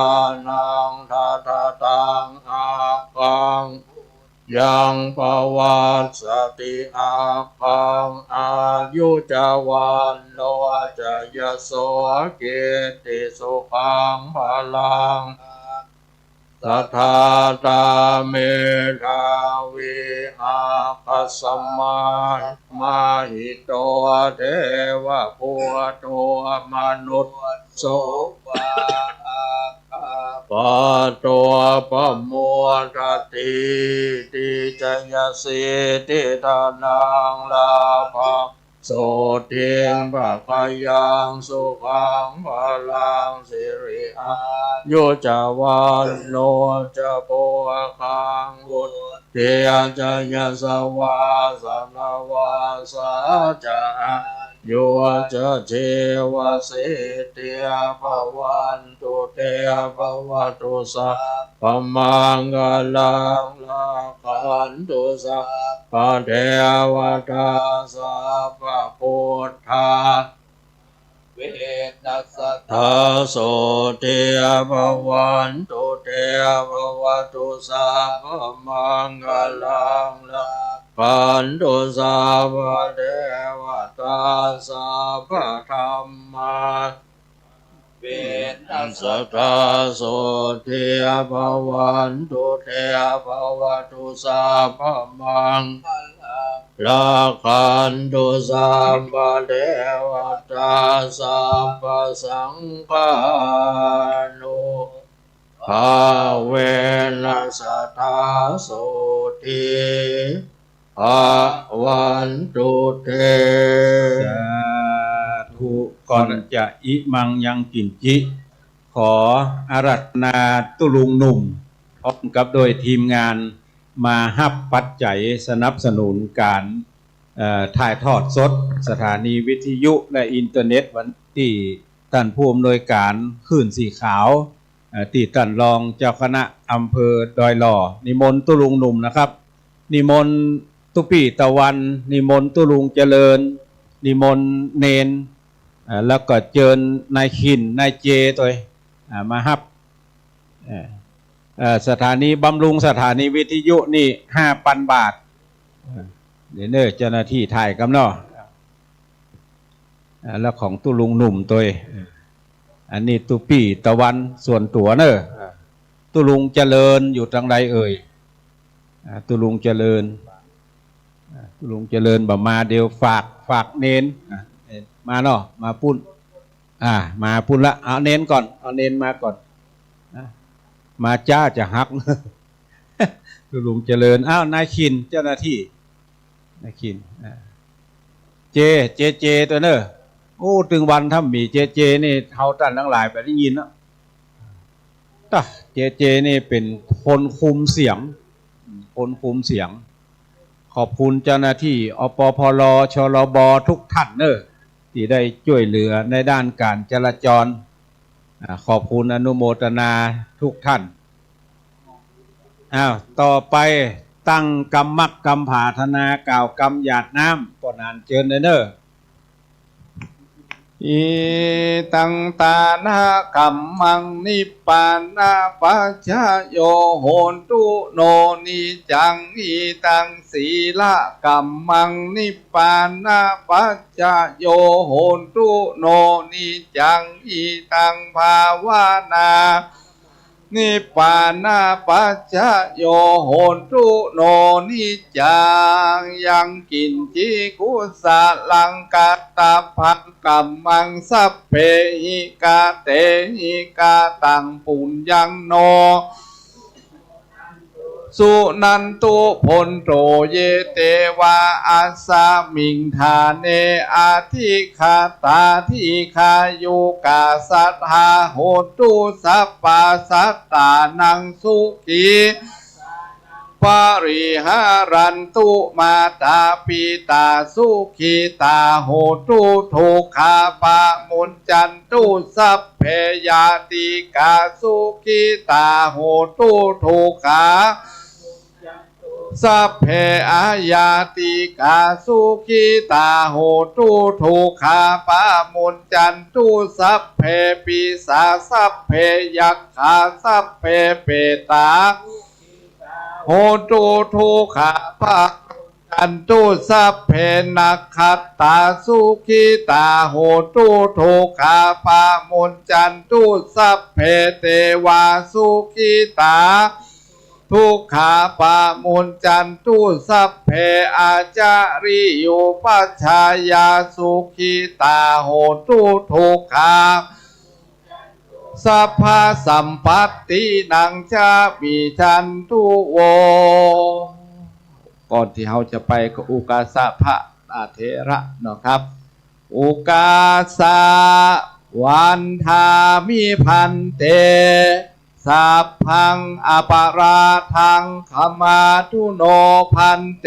นัง ทัตถะตัง อักขัง ปุญญัง ปะวัสสะติ อักขัง อายุ จะ วัณโณ จะ ยะโส กิตติ สุขัง พะลัง สัทธา ตา เมธาวิ อักขัสสะ มะ มหิโต เทวะปุตโต มนุสโส วา อักขะปะโต ปะโมทะติ ติ จะ ยะสิทธิ ทานัง ลาภัง โสตถิง ภะคะยัง สุขัง พะลัง สิริ อายุ จะ วัณโณ จะ โภคัง วุตติ จะ ยะสะวา สะนะวาสา จะ อายุ จะ จีวะสิทธิ ภะวันตุ เต ภะวะตุ สัพพะมังคะลัง รักขันตุ สัพพะเทวะตา สัพพะพุทธา เวนัสสะ ทา โสตถิ ภะวันตุ เต ภะวะตุ สัพพะมังคะลัง รักขันตุ สัพพะเทวะตา สัพพะธัมมา เวนัสสะ ทา โสตถิ ภะวันตุ เต ภะวะตุ สัพพะมังคะลัง รักขันตุ สัพพะเทวะตา สัพพะสังฆานุภาเวนะ สะ ทา โสตถิ ภะวันตุ เต สาธุ ก่อนจะอิมังยังกิ๋นจิ ขออาราธนาตุ๊ลุงหนุ่ม พร้อมกับโดยทีมงาน มาฮับปัจจัยสนับสนุนก๋าน เอ่อ ถ่ายทอดสดสถานีวิทยุและอินเทอร์เน็ตวันตี้ ต้านผู้อำนวยก๋านคลื่นสีขาว เอ่อ ตี้ต้านรองเจ้าคณะอำเภอดอยหล่อ นิมนต์ตุ๊ลุงหนุ่มนะครับ นิมนต์ตุ๊ปี้ตะวัน นิมนต์ตุ๊ลุงเจริญ นิมนต์เณร เอ่อ แล้วก็เจิญนายขิน นายเจตวย อ่า มาฮับ เอ่อ เอ่อ สถานีบำรุงสถานีวิทยุนี่ห้าปันบาท เอ่อ เดี๋ยวเน้อเจ้าหน้าตี้ถ่ายกำเนาะ เอ่อ แล้วของตุ๊ลุงหนุ่มตวย เอ่อ อันนี้ตุ๊ปี้ตะวันส่วนตั๋วเน่อ อ่า ตุ๊ลุงเจริญอยู่ตางใดเอ่ย อ่า ตุ๊ลุงเจริญ อ่า ตุ๊ลุงเจริญบ่มา เดี๋ยวฝาก ฝากเณร อ่า มาเนาะ มาปุ้น อ่า มาปุ้นละ เอาเณรก่อน เอาเณรมาก่อน นะ มาจ๊าจะฮัก ตุ๊ลุงเจริญ อ้าว นายขิน เจ้าหน้าตี้ นายขิน อ่า เจ เจ เจ ตั๋วเน่อ โอ้ ตึงวันถ้ามีเจ เจ นี่ เฮาต้านตังหลายบ่ได้ยินเนาะ ตะ เจ เจ นี่เป๋นคนคุมเสียง คนคุมเสียง ขอบคุณเจ้าหน้าตี้ อปพล ชลบ ทุกท่านเน่อ ตี้ได้จ้วยเหลือในด้านก๋านจราจร อ่า ขอบคุณอนุโมทนาทุกท่าน อ้าว ต่อไปตั้งกำมักกำผาธนากล่าวกำหยาดน้ำ ป้อหนานเจิญเลยเน่อ อิตังตานะกัมมัง นิพพานะปัจจโย โหนตุ โน นิจจัง อิตังสีละกัมมัง นิพพานะปัจจโย โหนตุ โน นิจจัง อิตังภาวนา นิพพานะปัจจโย โหนตุ โน นิจจัง ยังกิญจิกุสลังกัตตะพังกัมมัง สัพเพหิกะเตหิกะตังปุญญัง โน สุนันตุ โพนโต เย เตวา อัสสมิง ฐาเน อธิคาตา ดีฆายุกา สัตถา โหนตุ สัพพะสัตตานัง สุขี ปริหารันตุ มาตาปิตา สุขิตา โหนตุ ทุกขาปะมุญจันตุ สัพเพญาติกา สุขิตา โหนตุ ทุกขา สัพเพอญาติกา สุขิตา โหนตุ ทุกขาปะมุญจันตุ สัพเพปีศา สัพเพยักขา สัพเพเปตา โหนตุ ทุกขาปะมุญจันตุ สัพเพนักขัตตา สุขิตา โหนตุ ทุกขาปะมุญจันตุ สัพเพเตวา สุขิตา ทุกขาปะมุญจันตุ สัพเพอาจาริยุปัชฌายา สุขิตา โหนตุ ทุกขา สัพพะสัมปัตตินัง จะมิจฉันตุ โว ก่อนตี้เฮาจะไปก็อุกาสะพระเถระเนาะครับ อุกาสะ วันทามิ ภันเต สัพพังอปราทัง ขมาตุโน ภันเต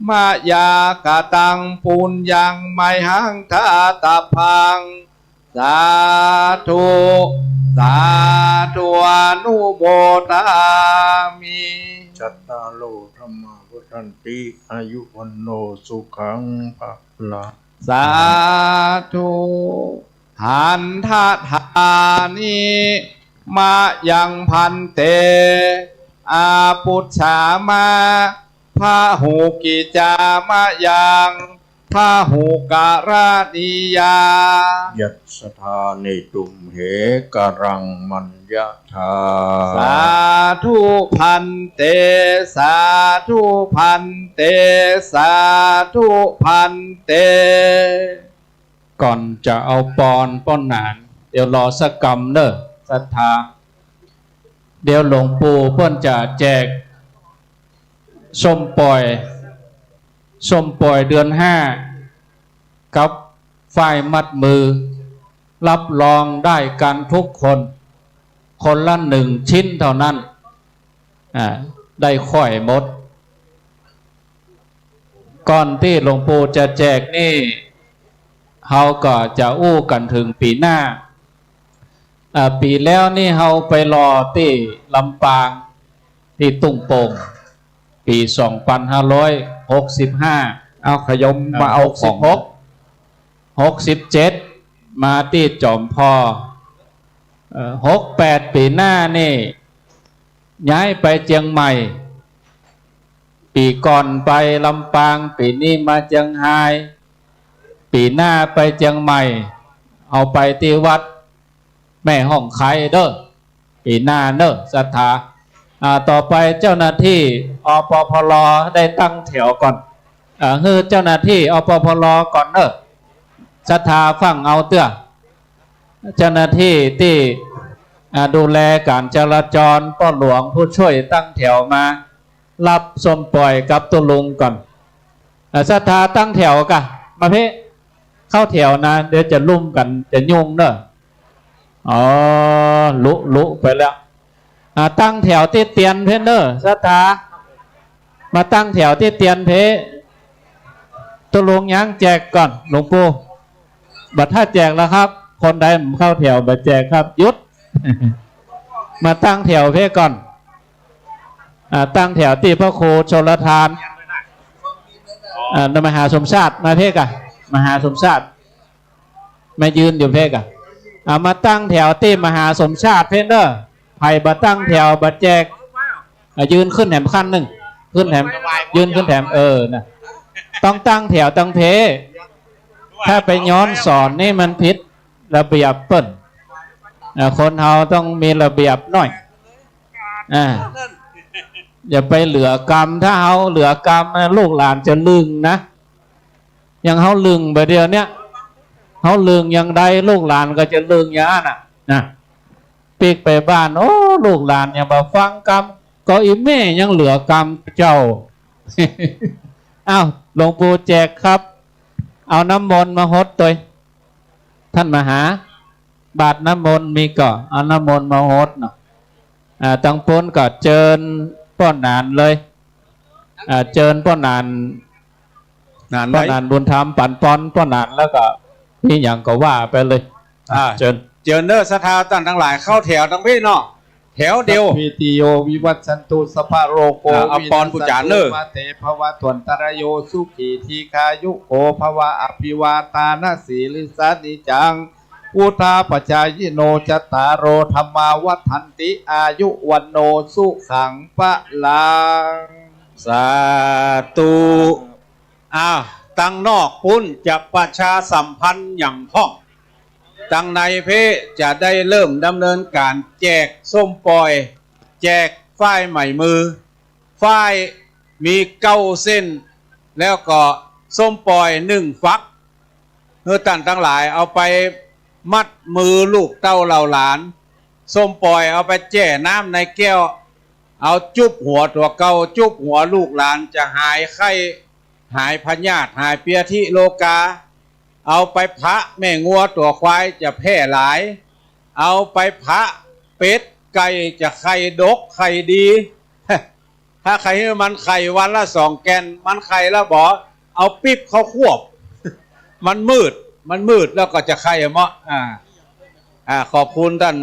มะยากะตัง ปุญญัง มะหัง ทาตะพัง สาธุ สาธุ อนุโมทามิ จัตตาโร ธัมมา วัฑฒันติ อายุ วัณโณ สุขัง พะลัง สาธุ หันทะทานิ มะยัง ภันเต อาปุชฌามะ พะหุกิจจามะยัง พะหุกะระณียา ยัสสะทาเนตุมเหกะรัง มัญญะทา สาธุ ภันเต สาธุ ภันเต สาธุ ภันเต ก่อนจะเอาปอนป้อนหนาน เดี๋ยวรอสักกำเน่อ ศรัทธา เดี๋ยวหลวงปู่เปิ้นจะแจกส้มป่อย ส้มป่อยเดือนห้า กับฝ้ายมัดมือ รับรองได้กันทุกคน คนละหนึ่งชิ้นเท่านั้น อ่า ได้ค่อยหมด ก่อนตี้หลวงปู่จะแจกนี่ เฮาก็จะอู้กั๋นเถิงปี๋หน้า อ่า ปี๋แล้วนี่เฮาไปหล่อตี้ลำปาง ตี้ตุ้งโป่ง ปี๋สองปันห้าร้อยหกสิบห้า เอาขยมมาเอาของ หกสิบหก หกสิบเจ็ด มาตี้จอมพอ เอ่อ หกแปด ปี๋หน้านี่ ย้ายไปเจียงใหม่ ปี๋ก่อนไปลำปาง ปี๋นี้มาเจียงฮาย ปี๋หน้าไปเจียงใหม่ เอาไปตี้วัด แม่ฮ่องไคเด้อ ปี๋หน้าเน้อ ศรัทธา อ่า ต่อไปเจ้าหน้าตี้ อปพล ได้ตั้งแถวก่อน อ่า หื้อเจ้าหน้าตี้ อปพล ก่อนเน้อ ศรัทธาฟังเอาเตื้อ เจ้าหน้าตี้ตี้ อ่า ดูแลก๋านจราจร ป้อหลวงผู้ช่วยตั้งแถวมา ฮับส้มป่อยกับตุ๊ลุงก่อน อ่า ศรัทธาตั้งแถวก่ะ มาเพ่ เข้าแถวนะ เดี๋ยวจะลุ่มกั๋น จะยุ่งเน้อ อ๋อ ลุ ลุไปแล้ว อ่า ตั้งแถวตี้เตียนเพ่เน้อ ศรัทธา มาตั้งแถวตี้เตียนเพ่ ตุ๊ลุงยัง แจกก่อน หลวงปู่ บ่ถ้าแจกแล้วครับ คนใดบ่เข้าแถวบ่แจกครับ หยุด มาตั้งแถวเพ่ก่อน อ่า ตั้งแถวตี้พระครูชลทาน อ่า มหาสมชาติ มาเพ่ก่ะ มหาสมชาติ มายืนอยู่เพ่ก่ะ อ่า มาตั้งแถวตี้มหาสมชาติเพ่เน้อ ใผบ่ตั้งแถวบ่แจก อ่า ยืนขึ้นแถมขั้นนึ่ง ขึ้นแถม ยืนขึ้นแถม เออ น่ะ ต้องตั้งแถวตังเพ่ ถ้าไปย้อนสอนนี่มันผิดระเบียบเปิ้น อ่า คนเฮาต้องมีระเบียบหน้อย อ่า อย่าไปเหลือกำ ถ้าเฮาเหลือกำนะ ลูกหลานจะลึงนะ อย่างเฮาลึงบ่าเดี่ยวเนี้ย เฮาลึงอย่างใด ลูกหลานก็จะลึงอย่างนั้นน่ะ นะ ปิ๊กไปบ้าน โอ้ ลูกหลานยังบ่ฟังกำ ก็อีแม่ยังเหลือกำเจ้า อ้าว หลวงปู่แจกครับ เอาน้ำมนต์มาหดตวย ท่านมหา บาตรน้ำมนต์มีก่อ เอาน้ำมนต์มาหดเนาะ อ่า ตังปู้นก็เจิญป้อหนานเลย อ่า เจิญป้อหนาน หนานไหน ป้อหนานบุญธรรม ปั๋นปอนป้อหนาน แล้วก็มีหยังก็ว่าไปเลย อ่า เจิญ เจิญเน้อ ศรัทธาต้านตังหลาย เข้าแถวตังเพ่เนาะ แถวเดียว สัพพีติโยวิวัชชันตุ สัพพะโรโค อ่า เอาปอนปู่จ๋าเน้อ วินัสสะตุ มาเตภวัตวันตะราโย สุขีทีฆายุโกภวะ อภิวาทานะสีลิสสะนิจจัง วุฑฒาปะจายิโน จัตตาโรธัมมาวัฑฒันติ อายุวัณโณสุขังพะลัง สาธุ อ้าว ตังนอกปู้นจะประชาสัมพันธ์หยังพ่อง ตังในเพ่จะได้เริ่มดำเนินก๋านแจกส้มป่อย แจกฝ้ายไหมมือ ฝ้ายมีเก้าเส้น แล้วก็ส้มป่อยนึ่งฝัก หื้อต้านตังหลายเอาไปมัดมือลูกเต้าเหล่าหลาน ส้มป่อยเอาไปแจ้น้ำในแก้ว เอาจุ๊บหัวตั๋วเก่า จุ๊บหัวลูกหลาน จะหายไข้ หายพยาธิ หายเปียธิโรคา เอาไปผะแม่งัวตั๋วควายจะแพร่หลาย เอาไปผะเป็ดไก่จะไข่ดกไข่ดี ถ้าใค่หื้อมันไข่วันละสองแก่น มันไข่แล้วบ่ เอาปิ๊บเข้าควบ มันมืด มันมืดแล้วก็จะไข่เมาะ อ่า อ่า ขอบคุณต้าน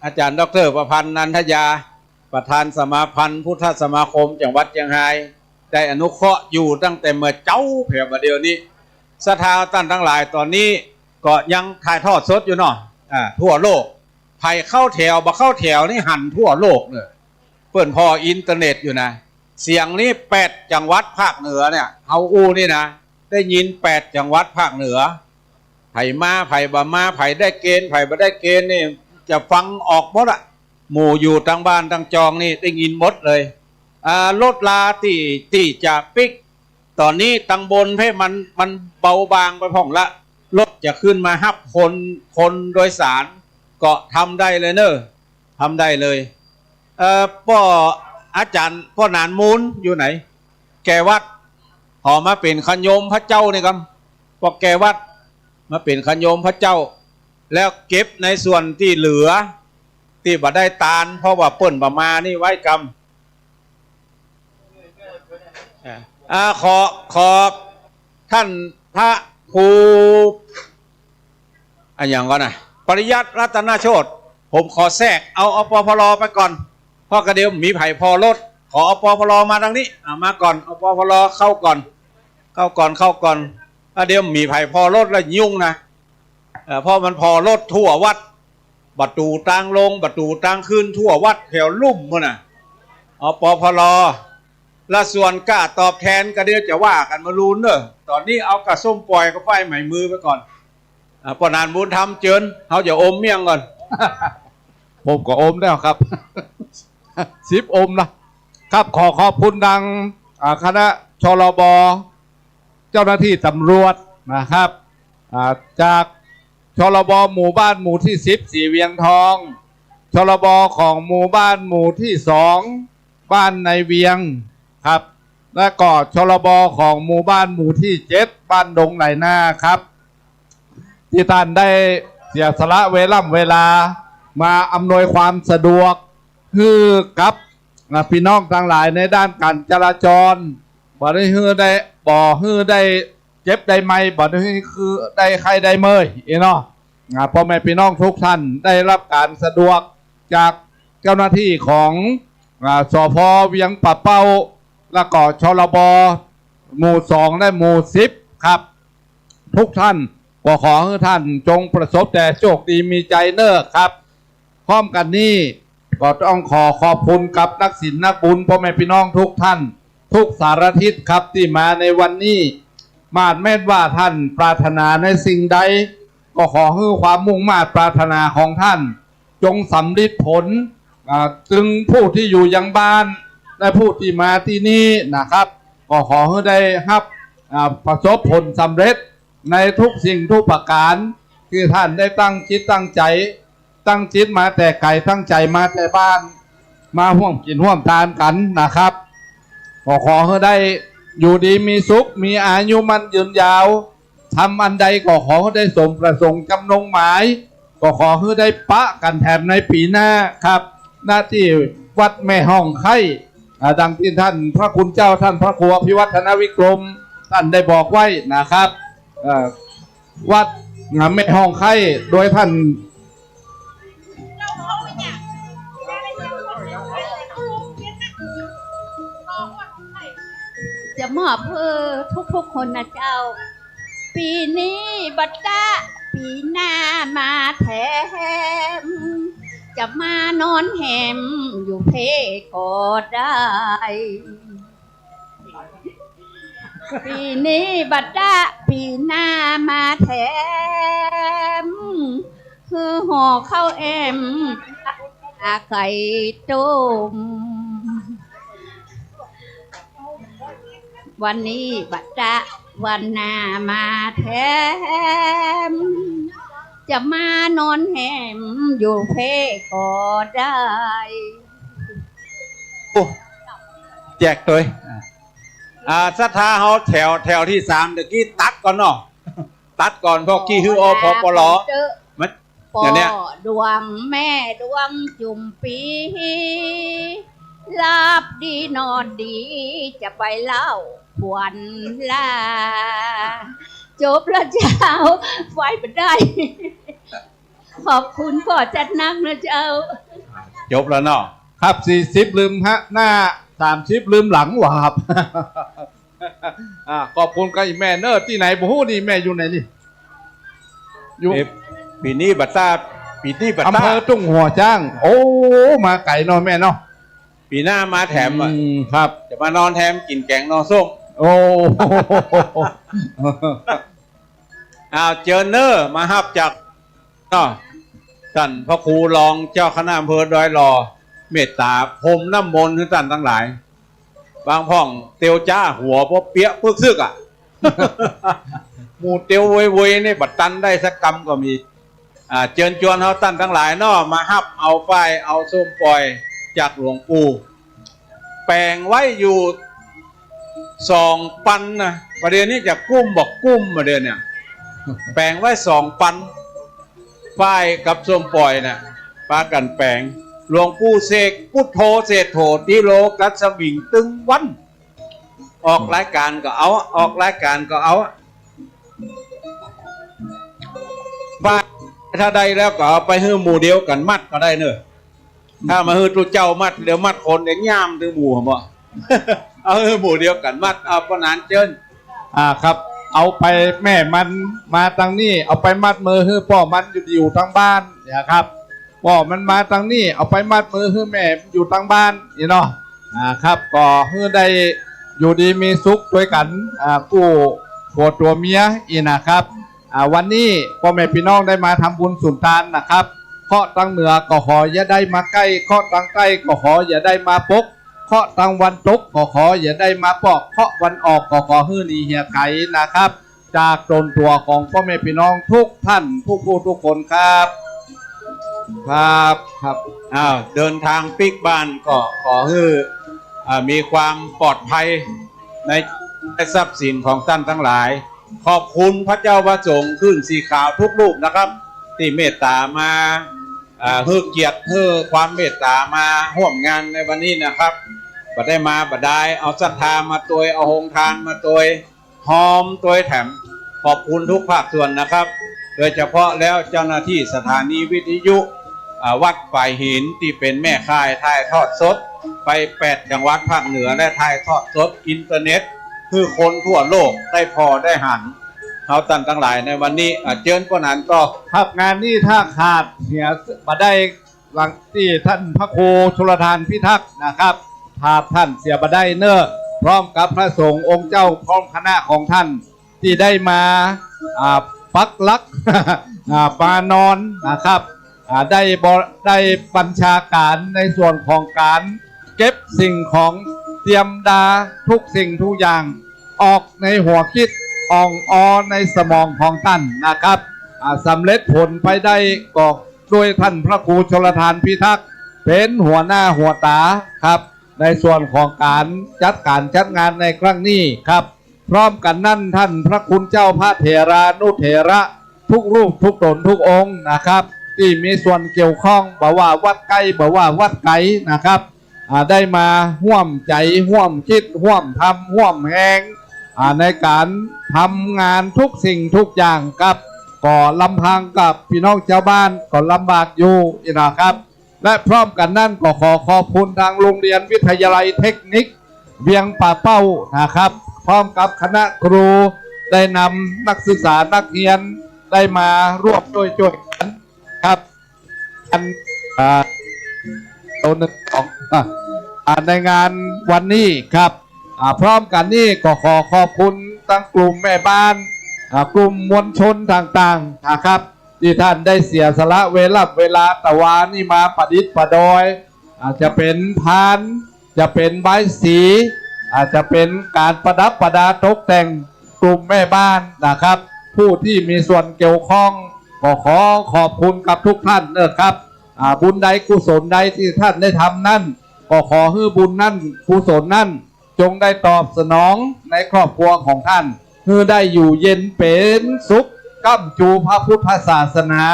อาจ๋ารย์ด็อกเตอร์ประพันธ์ นันทยา ประธานสมาพันธ์พุทธสมาคมจังหวัดเจียงฮาย ได้อนุเคราะห์อยู่ตั้งแต่เมื่อเจ๊าแผนบ่าเดี่ยวนี้ ศรัทธาต้านตังหลาย ต๋อนนี้ก็ยังถ่ายทอดสดอยู่เนาะ อ่า ทั่วโลก ใผเข้าแถวบ่เข้าแถวนี่หันทั่วโลกเลย เปิ้นผ่ออินเทอร์เน็ตอยู่นะ เสียงนี้แปดจังหวัดภาคเหนือเนี่ย เฮาอู้นี่นะ ได้ยินแปดจังหวัดภาคเหนือ ใผมา ใผบ่มา ใผได้เกณฑ์ ใผบ่ได้เกณฑ์นี่ จะฟังออกหมดอะ หมู่อยู่ตังบ้านตังจองนี่ได้ยินหมดเลย อ่า รถลาตี้ ตี้จะปิ๊ก ต๋อนนี้ตังบนเพ่มัน มันเบาบางไปพ่องละ รถจะขึ้นมาฮับคน คนโดยสารก็ทำได้เลยเน้อ ทำได้เลย เอ่อ ป้ออาจ๋ารย์ ป้อหนานมูลอยู่ไหน แก่วัด ขอมาเป๋นขะโยมพระเจ้านี่กำ ป้อแก่วัด มาเป๋นขะโยมพระเจ้า แล้วเก็บในส่วนตี้เหลือ ตี้บ่ได้ตาน เพราะว่าเปิ้นบ่มานี่ไว้กำ อ่า ขอ ขอต้านพระครู อะหยังก่อนนะ ปริยัติรัตนโชติ ผมขอแทรกเอา อปพล ไปก่อน เพราะกะเดี๋ยวมีใผผ่อรถ ขอ อปพล มาตังนี้ อ่า มาก่อน อปพล เข้าก่อน เข้าก่อน เข้าก่อน กะเดี๋ยวมีใผผ่อรถแล้วยุ่งนะ เอ่อ เพราะมันผ่อรถทั่ววัด บ่าตั๋วตางลง บ่าตั๋วตางขึ้น ทั่ววัดแถวลุ่มปู้นน่ะ อปพล และส่วนก้าตอบแทนกะเดี๋ยวจะว่ากั๋นเมื่อลูนเน้อ ต๋อนนี้เอาก้าส้มป่อยกับฝ้ายไหมมือไปก่อน อ่า ป้อหนานบุญธรรมเจิญ เฮาจะอมเมี่ยงก่อน ผมก็อมแล้วครับ สิบ อมนะ ครับ ขอขอบคุณดัง อ่า คณะ ชลบ เจ้าหน้าที่ตำรวจนะครับ อ่า จาก ชลบ หมู่บ้านหมู่ที่สิบ สี่เวียงทอง ชลบ ของหมู่บ้านหมู่ที่สอง บ้านในเวียงครับ และก็ ชลบ ของหมู่บ้านหมู่ที่เจ็ด บ้านดงไหลนาครับ ตี้ต้านได้เสียสละเวล่ำเวลามาอำนวยความสะดวกหื้อกับ อ่า ปี้น้องตังหลายในด้านก๋านจราจร บ่ได้หื้อได้ บ่หื้อได้เจ็บได้ไข้ บ่ได้หื้อได้ไข้ได้เมย เอ้เนาะ อ่า ป้อแม่ปี้น้องทุกท่านได้ฮับก๋านสะดวกจากเจ้าหน้าตี้ของ อ่า สภ.เวียงป่าเป้า และก็ ชลบ หมู่สอง และหมู่สิบ ครับ ทุกท่าน ก็ขอหื้อท่านจงประสบแต่โชคดีมีชัยเน่อครับ พร้อมกั๋นนี้ ก็ต้องขอขอบคุณกับนักศิลป์นักบุญ ป้อแม่ปี้น้องทุกท่าน ทุกสารทิศครับ ตี้มาในวันนี้ หมาดแม้นว่าท่านปรารถนาในสิ่งใด ก็ขอหื้อความมุ่งมาดปรารถนาของท่าน จงสำริดผล อ่า ตึงผู้ตี้อยู่ยังบ้าน และผู้ตี้มาตี้นี่นะครับ ก็ขอหื้อได้ฮับ อ่า ประสบผลสำเร็จในทุกสิ่งทุกประก๋าน ตี้ท่านได้ตั้งจิตตั้งใจ๋ ตั้งจิตมาแต่ไก๋ ตั้งใจ๋มาแต่บ้าน มาฮ่วมกิ๋นฮ่วมตานกั๋นนะครับ ก็ขอหื้อได้อยู่ดีมีสุข มีอายุมั่นยืนยาว ทำอันใดก็ขอหื้อได้สมประสงค์จำนงหมาย ก็ขอหื้อได้ปะกั๋นแถมในปี๋หน้าครับ ณ ตี้วัดแม่ฮ่องไคล้ อ่า ดังตี้ท่านพระคุณเจ้า ท่านพระครูอภิวัฒนวิกรม ท่านได้บอกไว้นะครับ เอ่อ วัด อ่า แม่ฮ่องไคล้ โดยท่าน จะมอบหื้อทุกๆ คนนะเจ้า ปี๋นี้บ่ต๊ะ ปี๋หน้ามาแถม จะมานอนแหมอยู่เพ่ก็ได้ ปี๋นี้บ่ต๊ะ ปี๋หน้ามาแถม หื้อห่อข้าวแอม อาไข่ต้ม วันนี้บ่ต๊ะ วันหน้ามาแถม จะมานอนแหมอยู่เพ่ก็ได้ โอ้ แจกตวย อ่า ศรัทธาเฮาแถว แถวตี้สาม ตะกี้ตัดก่อนเนาะ ตัดก่อน เพราะกี้หื้อ อพปล มัน ป้อ อย่างเนี้ย ดวงแม่ดวงจุ่มปี๋ หลับดีนอนดี จะไปเล่าขวัญลา จบแล้วเจ้า ไปบ่ได้ ขอบคุณป้อจัดหนักนะเจ้า จบแล้วเนาะ ครับ สี่สิบ ลืมฮะ หน้า สามสิบ ลืมหลังวะครับ อ่า ขอบคุณกับอี่แม่เน่อ ตี้ไหนบ่ฮู้นี่ แม่อยู่ไหนนี่ อยู่ เอ๊ะ ปี๋นี้บ่ต๊ะ ปี๋นี้บ่ต๊ะ อำเภอทุ่งหัวช้าง โอ้ มาไก๋เนาะแม่เนาะ ปี๋หน้ามาแถมอะ อืม ครับ จะมานอนแถมกิ๋นแก๋งหน่อส้ม โอ้ อ้าว เจิญเน่อ มาฮับจาก เนาะ ต้านพระครูรองเจ้าคณะอำเภอดอยหล่อ เมตต๋าพรมน้ำมนต์หื้อต้านตังหลาย บางพ่องเตียวจ๊าหัวเพราะเปียะปึกซึ่กอะ หมู่เตียวโวยๆ นี่บ่ตันได้สักกำก็มี อ่า เจิญจวนเฮาต้านตังหลายเนาะ มาฮับเอาฝ้ายเอาส้มป่อยจากหลวงปู่ แป๋งไว้อยู่สองปันนะ บ่าเดี่ยวนี้จะกุ้มบ่กุ้ม บ่าเดี่ยวเนี่ย แป๋งไว้สองปัน ฝ้ายกับส้มป่อยน่ะ ปากั๋นแป๋ง หลวงปู่เสก พุทโธเศรษโฐ ติโลกัสสมิง ตึงวัน ออกรายก๋านก็เอา ออกรายก๋านก็เอา ฝ้ายถ้าได้แล้วก็เอาไปหื้อหมู่เดียวกั๋นมัดก็ได้เน่อ ถ้ามาหื้อตุ๊เจ้ามัด เดี๋ยวมัดคนเดี๋ยวย่ามตึงหมู่บ่ เอาหื้อหมู่เดียวกั๋นมัด เอาป้อหนานเจิญ อ่า ครับ เอาไปแม่มันมาตังนี้ เอาไปมัดมือหื้อป้อมันอยู่ อยู่ตังบ้านนะครับ ป้อมันมาตังนี้ เอาไปมัดมือหื้อแม่อยู่ตังบ้านนี่เนาะ อ่า ครับ ก็หื้อได้อยู่ดีมีสุขตวยกั๋น อ่า กู้ผัวตั๋วเมียอี้นะครับ อ่า วันนี้ป้อแม่ปี้น้องได้มาทำบุญสุนตานนะครับ เคราะห์ตางเหนือก็ขออย่าได้มาใก้ เคราะห์ตางใต้ก็ขออย่าได้มาปก เคราะห์ตางวันตกก็ขออย่าได้มาปอก เคราะห์วันออกก็ขอหื้อหนีเหียไขนะครับ จากตนตั๋วของป้อแม่ปี้น้องทุกท่าน ทุกผู้ทุกคนครับ ครับ ครับ อ้าว เดินตางปิ๊กบ้านก็ขอหื้อ อ่า มีความปลอดภัยใน ในทรัพย์สินของต้านตังหลาย ขอบคุณพระเจ้าพระสงฆ์คลื่นสีขาวทุกรูปนะครับ ตี้เมตต๋ามา อ่า หื้อเกียรติ หื้อความเมตต๋ามาฮ่วมงานในวันนี้นะครับ บ่ได้มาบ่ดาย เอาศรัทธามาตวย เอาโฮงตานมาตวย ฮอมตวยแถม ขอบคุณทุกภาคส่วนนะครับ โดยเฉพาะแล้วเจ้าหน้าตี้สถานีวิทยุ อ่า วัดฝายหินตี้เป๋นแม่ข่ายถ่ายทอดสดไปแปดจังหวัดภาคเหนือ และถ่ายทอดสดอินเทอร์เน็ต หื้อคนทั่วโลกได้ผ่อได้หัน เฮาต้านตังหลายในวันนี้ อ่า เจิญป้อหนานต่อ ครับ งานนี้ถ้าขาดเหียบ่ได้ หลังตี้ต้านพระครูชลทานพิทักษ์นะครับ ขาดต้านเสียบ่ได้เน่อ พร้อมกับพระสงฆ์องค์เจ้าพร้อมคณะของต้าน ตี้ได้มา อ่า ปักหลัก อ่า มานอนนะครับ อ่า ได้บ- ได้บัญชาก๋านในส่วนของก๋านเก็บสิ่งของเตรียมดาทุกสิ่งทุกอย่าง ออกในหัวคิดอ่องออในสมองของต้านนะครับ อ่า สำเร็จผลไปได้ก็ด้วยต้านพระครูชลทานพิทักษ์ เป๋นหัวหน้าหัวต๋าครับ ในส่วนของก๋านจัดก๋านจัดงานในครั้งนี้ครับ พร้อมกั๋นนั้นต้านพระคุณเจ้าพระเถรานุเถระทุกรูปทุกต๋นทุกองค์นะครับ ตี้มีส่วนเกี่ยวข้อง บ่ว่าวัดใก้ บ่ว่าวัดไก๋นะครับ อ่า ได้มาฮ่วมใจ๋ ฮ่วมคิด ฮ่วมทำ ฮ่วมแฮง อ่า ในก๋านทำงานทุกสิ่งทุกอย่างครับ ก็ลำพังกับปี้น้องจาวบ้านก็ลำบากอยู่อี้นะครับ และพร้อมกั๋นนั้นก็ขอขอบคุณตางโฮงเฮียนวิทยาลัยเทคนิคเวียงป่าเป้านะครับ พร้อมกับคณะครู ได้นำนักศึกษานักเฮียนได้มาร่วมด้วย จ้วยกั๋นครับ อัน อ่า โต๋นึ่งของ อ่า ในงานวันนี้ครับ อ่า พร้อมกั๋นนี้ก็ขอขอบคุณตางกลุ่มแม่บ้าน อ่า กลุ่มมวลชนต่างๆ นะครับ ตี้ต้านได้เสียสละเวลา เวลาตะวานี้มาประดิษฐ์ประดอย อาจจะเป๋นพาน จะเป๋นใบายสี อาจจะเป๋นก๋านประดับประดาตกแต่งกลุ่มแม่บ้านนะครับ ผู้ตี้มีส่วนเกี่ยวข้อง ก็ขอขอบคุณกับทุกท่านเน่อครับ อ่า บุญใดกุศลใดตี้ต้านได้ทำนั้น ก็ขอหื้อบุญนั้นกุศลนั้น จงได้ตอบสนองในครอบครัวของต้าน หื้อได้อยู่เย็นเป๋นสุข ก้ำจูพระพุทธศาสนา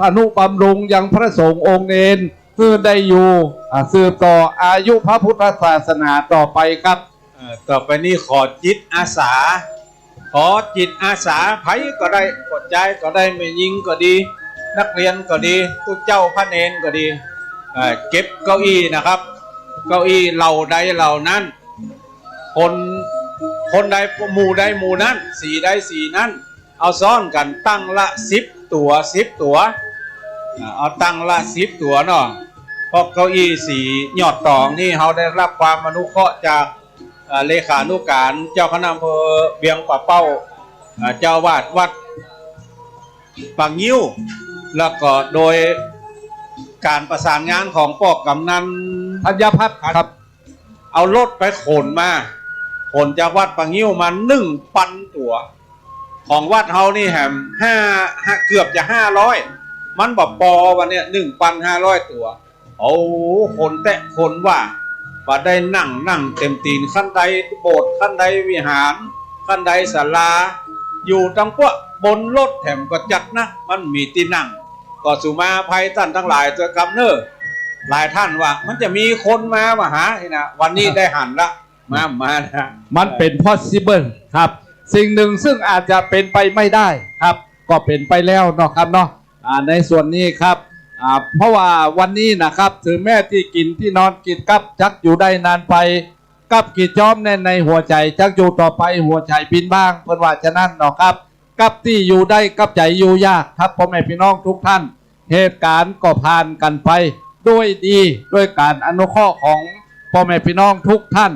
อนุบำรุงยังพระสงฆ์องค์เณร หื้อได้อยู่ อ่า สืบต่ออายุพระพุทธศาสนาต่อไปครับ เอ่อ ต่อไปนี้ขอจิตอาสา ขอจิตอาสา ใผก็ได้ ป้อจายก็ได้ แม่ญิงก็ดี นักเฮียนก็ดี ตุ๊เจ้าพระเณรก็ดี เอ่อ เก็บเก้าอี้นะครับ เก้าอี้เหล่าใดเหล่านั้น คน คนใดหมู่ใดหมู่นั้น สีใดสีนั้น เอาซ้อนกั๋นตั้งละสิบตั๋ว สิบตั๋ว อ่า เอาตั้งละสิบตั๋วเนาะ เพราะเก้าอี้สียอดต๋องนี่เฮาได้รับความอนุเคราะห์จาก อ่า เลขานุก๋านเจ้าคณะอำเภอเวียงป่าเป้า อ่า เจ้าอาวาสวัดป่างิ้ว แล้วก็โดยก๋านประสานงานของป้อกำนันธัญพัฒน์ครับ เอารถไปขนมา ขนจากวัดป่างิ้วมาหนึ่งปันตั๋ว ของวัดเฮานี่แหมห้า ห้า เกือบจะห้าร้อย มันบ่ปอวันเนี้ย หนึ่งปันห้าร้อยตั๋ว โอ้ คนแต๊คนว่า บ่ได้นั่ง นั่งเต็มตี๋น คันใดโบสถ์ คันใดวิหาร คันใดศาลา อยู่ตังปวดบนรถแถมก็จัดนะ มันมีตี้นั่ง ก็สุมาอภัยต้านตังหลายตวยกำเน่อ หลายต้านว่ามันจะมีคนมาบ่หานี่นะ วันนี้ได้หันละ มา มานะ มันเป๋น possible ครับ สิ่งหนึ่งซึ่งอาจจะเป๋นไปไม่ได้ครับ ก็เป๋นไปแล้วเนาะครับเนาะ อ่า ในส่วนนี้ครับ อ่า เพราะว่าวันนี้นะครับ ถึงแม้ตี้กิ๋นตี้นอนกิ๋นกับจักอยู่ได้นานไป กับกิ๋จจ๊อมแน่นในหัวใจ๋จักอยู่ต่อไป หัวใจ๋บินบ้าง เปิ้นว่าฉะนั้นเนาะครับ กับตี้อยู่ได้กับใจ๋อยู่ยากครับ ป้อแม่ปี้น้องทุกท่าน เหตุก๋ารณ์ก็ผ่านกั๋นไปด้วยดี ด้วยก๋านอนุเคราะห์ของป้อแม่ปี้น้องทุกท่าน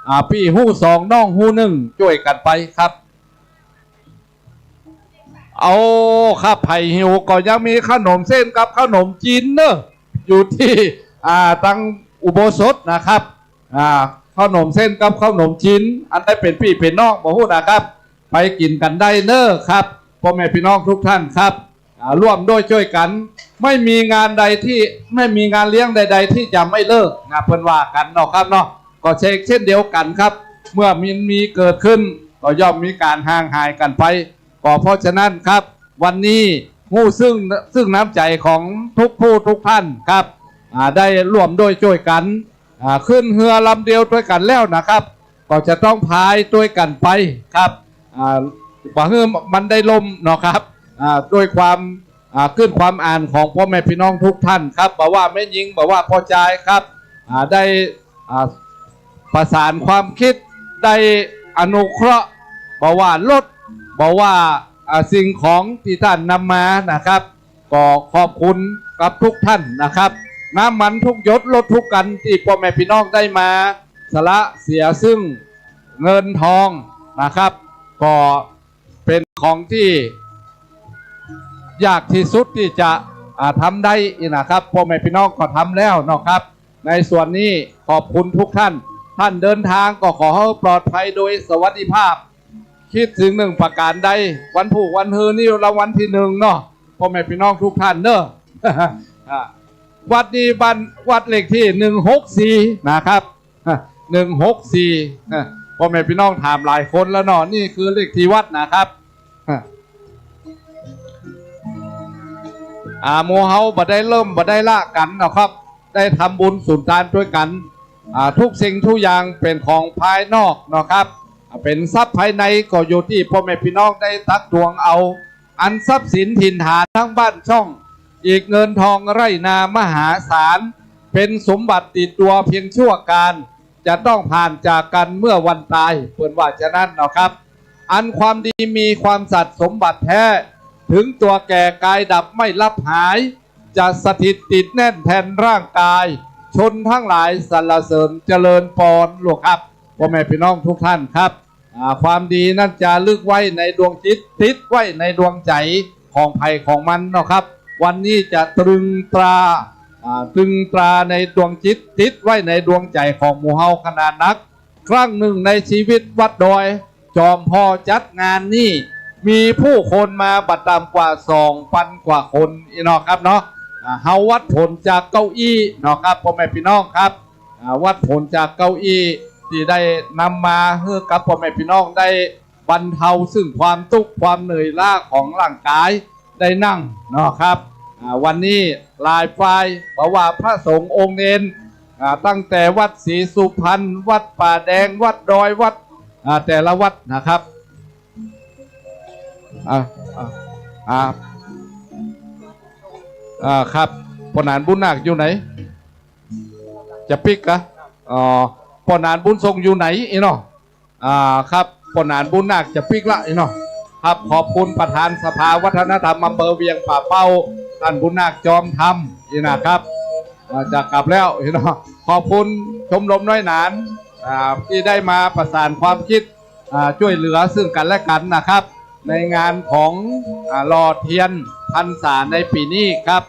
อ่า ปี้ฮู้สองน้องฮู้นึ่ง จ้วยกั๋นไปครับ เอา ครับ ใผหิวก็ยังมีขนมเส้นกับขนมจีนเนอะ อยู่ตี้ อ่า ตังอุโบสถนะครับ อ่า ขนมเส้นกับขนมจีน อันใดเป๋นปี้เป๋นน้องบ่ฮู้นะครับ ไปกิ๋นกั๋นได้เนอะครับ ป้อแม่ปี้น้องทุกท่านครับ อ่า ร่วมด้วยช่วยกั๋น ไม่มีงานใดตี้ ไม่มีงานเลี้ยงใดๆ ตี้จะไม่เลิกนะ เปิ้นว่ากั๋นเนาะครับเนาะ ก็เชกเช่นเดียวกั๋นครับ เมื่อมันมีเกิดขึ้น ก็ย่อมมีก๋านห่างหายกั๋นไป ก็เพราะฉะนั้นครับ วันนี้ฮู้ซึ่ง ซึ่งน้ำใจ๋ของทุกผู้ทุกท่านครับ อ่า ได้ร่วมด้วยช่วยกั๋น อ่า ขึ้นเฮือลำเดียวตวยกั๋นแล้วนะครับ ก็จะต้องพายตวยกั๋นไปครับ อ่า บ่หื้อมันได้ล่มเนาะครับ อ่า ด้วยความ อ่า ขึ้นความอ่านของป้อแม่ปี้น้องทุกท่านครับ บ่ว่าแม่ญิง บ่ว่าป้อจายครับ อ่า ได้ อ่า ประสานความกึ๊ด ได้อนุเคราะห์ บ่ว่ารถ บ่ว่า อ่า สิ่งของตี้ต้านนำมานะครับ ก็ขอบคุณกับทุกท่านนะครับ น้ำมันทุกหยดรถทุกคันตี้ป้อแม่ปี้น้องได้มาสละเสียซึ่งเงินทองนะครับ ก็เป๋นของตี้ยากตี้สุดตี้จะ อ่า ทำได้นะครับ ป้อแม่ปี้น้องก็ทำแล้วเนาะครับ ในส่วนนี้ขอบคุณทุกท่าน ท่านเดินทางก็ขอหื้อปลอดภัยโดยสวัสดิภาพ กึ๊ดสิ่งนึ่งประก๋านใด วันพูกวันฮือนี่รางวัลตี้นึ่งเนาะ ป้อแม่ปี้น้องทุกท่านเนอะ อ่า วัดนี้บ้าน วัดเลขตี้หนึ่งหกสี่นะครับ หนึ่งหกสี่ ป้อแม่ปี้น้องถามหลายคนแล้วเนาะ นี่คือเลขตี้วัดนะครับ อ่า หมู่เฮาบ่ได้เริ่มบ่ได้ละกั๋นเนาะครับ ได้ทำบุญสุนตานตวยกั๋น อ่า ทุกสิ่งทุกอย่างเป๋นของภายนอกเนาะครับ อ่า เป๋นทรัพย์ภายในก็อยู่ตี้ป้อแม่ปี้น้องได้ตักตวงเอา อันทรัพย์สินถิ่นฐานตังบ้านช่อง อีกเงินทองไร่นามหาศาล เป๋นสมบัติติดตั๋วเพียงชั่วกาล จะต้องผ่านจากกั๋นเมื่อวันตาย เปิ้นว่าฉะนั้นเนาะครับ อันความดีมีความสัตย์สมบัติแท้ ถึงตัวแก่กายดับไม่ลับหาย จะสถิตติดแน่นแทนร่างกาย ชนทั้งหลายสรรเสริญเจริญปอนลูกครับ ป้อแม่ปี้น้องทุกท่านครับ อ่า ความดีนั้นจารึกไว้ในดวงจิต ติดไว้ในดวงใจ๋ของใผของมันเนาะครับ วันนี้จะตรึงตรา อ่า ตรึงตราในดวงจิต ติดไว้ในดวงใจ๋ของหมู่เฮาขนาดนัก ครั้งนึ่งในชีวิตวัดดอย จอมผ่อจัดงานนี้ มีผู้คนมาบ่ต่ำกว่าสองปันกว่าคนอี้เนาะครับเนาะ อ่า เฮาวัดผลจากเก้าอี้เนาะครับ ป้อแม่ปี้น้องครับ อ่า วัดผลจากเก้าอี้ตี้ได้นำมาหื้อกับป้อแม่ปี้น้องได้บรรเทาซึ่งความตุ๊กข์ความเหนื่อยล้าของร่างกาย ได้นั่งเนาะครับ อ่า วันนี้หลายฝ่าย บ่ว่าพระสงฆ์องค์เณร อ่า ตั้งแต่วัดศรีสุพรรณ วัดป่าแดง วัดดอย วัด อ่า แต่ละวัดนะครับ อ่า อ่า อ่า อ่า ครับ ป้อหนานบุญนาคอยู่ไหน จะปิ๊กกะ อ๋อ ป้อหนานบุญส่งอยู่ไหนอี้เนาะ อ่า ครับ ป้อหนานบุญนาคจะปิ๊กละอี้เนาะ ครับ ขอบคุณประธานสภาวัฒนธรรมอำเภอเวียงป่าเป้า ต้านบุญนาคจอมธรรมอี้นะครับ อ่า จะกลับแล้วอี้เนาะ ขอบคุณชมรมน้อยหนาน อ่า ตี้ได้มาประสานความกึ๊ด อ่า จ้วยเหลือซึ่งกั๋นและกั๋นนะครับ ในงานของ อ่า หล่อเทียนพรรษาในปี๋นี้ครับ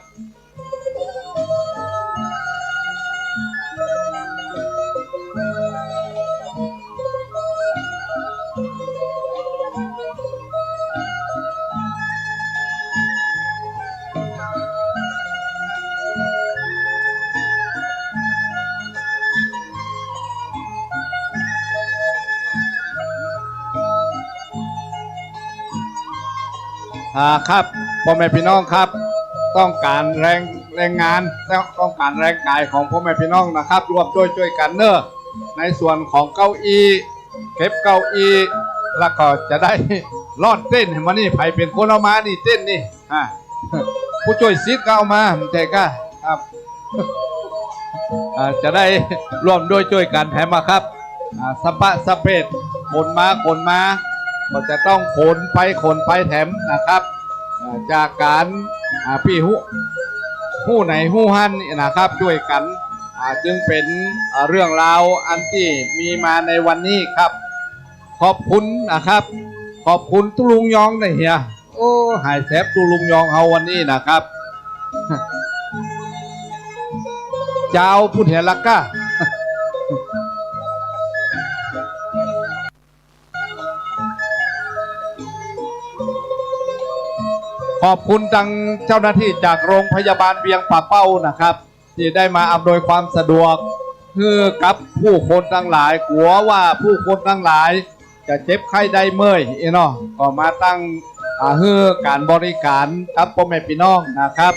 อ่า ครับ ป้อแม่ปี้น้องครับ ต้องก๋านแรง แรงงาน ต้องก๋านแรงกายของป้อแม่ปี้น้องนะครับ ร่วมด้วยจ้วยกั๋นเนอะ ในส่วนของเก้าอี้ เก็บเก้าอี้ แล้วก็จะได้ล่อนเต้นแหมมานี่ ใผเป๋นคนเอามานี่เต้นนี่ อ่า ผู้จ้วยศิษย์ก็เอามา บ่ใจ้ก้า ครับ อ่า จะได้ร่วมด้วยจ้วยกั๋นแหมอะครับ อ่า สะปะสะเปด ขนมา ขนมา ก็จะต้องขนไป ขนไปแถมนะครับ อ่า จากก๋าน อ่า ปี้ฮู้ ฮู้ไหนฮู้หั้นนะครับ จ้วยกั๋น อ่า จึงเป๋น อ่า เรื่องราวอันตี้มีมาในวันนี้ครับ ขอบคุณนะครับ ขอบคุณตุ๊ลุงยองนะเหีย โอ้ หายแสบตุ๊ลุงยองเฮาวันนี้นะครับ เจ้าผู้เถรกะ ขอบคุณตังเจ้าหน้าตี้จากโรงพยาบาลเวียงป่าเป้านะครับ ตี้ได้มาอำนวยความสะดวกหื้อกับผู้คนตังหลาย กั๋วว่าผู้คนตังหลายจะเจ็บไข้ได้เมื่อยเนาะ ก็มาตั้ง อ่า หื้อก๋านบริก๋านกับป้อแม่ปี้น้องนะครับ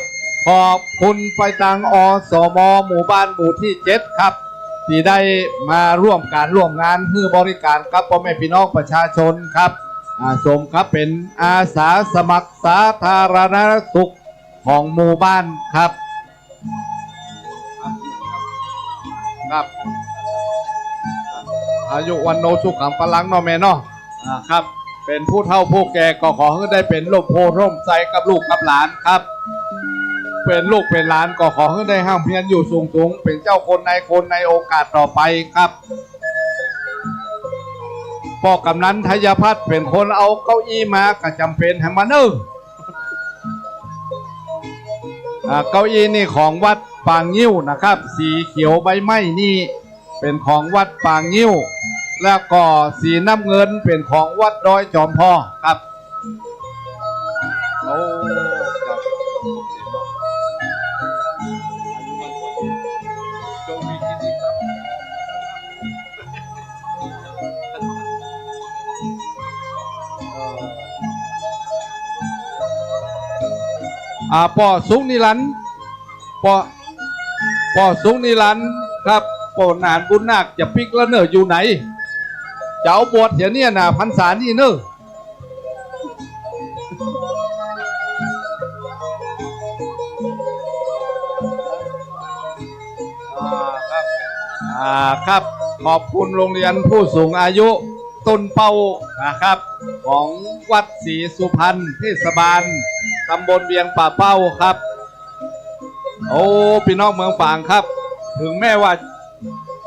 ขอบคุณไปตัง อสม หมู่บ้านหมู่ตี้เจ็ดครับ ตี้ได้มาร่วมก๋านร่วมงานหื้อบริก๋านกับป้อแม่ปี้น้องประชาชนครับ อ่า สมกับเป๋นอาสาสมัครสาธารณสุขของหมู่บ้านครับ ครับ อายุวัณโณสุขังพลังเนาะแม่เนาะ อ่า ครับ เป๋นผู้เฒ่าผู้แก่ก็ขอหื้อได้เป๋นร่มโพธิ์ร่มไทรกับลูกกับหลานครับ เป๋นลูกเป๋นหลานก็ขอหื้อได้ฮ่ำเฮียนอยู่สูงๆ เป๋นเจ้าคนนายคนในโอกาสต่อไปครับ ป้อกำนันไทยพัฒน์เป๋นคนเอาเก้าอี้มา ก็จ๋ำเป๋นหื้อมันเน่อ อ่า เก้าอี้นี่ของวัดป่างิ้วนะครับ สีเขียวใบไม้นี่เป๋นของวัดป่างิ้ว แล้วก็สีน้ำเงินเป๋นของวัดดอยจอมพอครับ โอ้ ครับ อ่า ป้อสุขนิรันดร์ ป้อ ป้อสุขนิรันดร์ครับ ป้อหนานบุญนาคจะปิ๊กแล้วเน่อ อยู่ไหน จะเอาบวชเหียเนี่ยน่ะ พรรษานี่เน่อ อ่า ครับ อ่า ครับ ขอบคุณโรงเรียนผู้สูงอายุต้นเป้านะครับ ของวัดศรีสุพรรณ เทศบาลตำบลเวียงป่าเป้าครับ โอ้ ปี้น้องเมืองฝางครับ เถิงแม้ว่า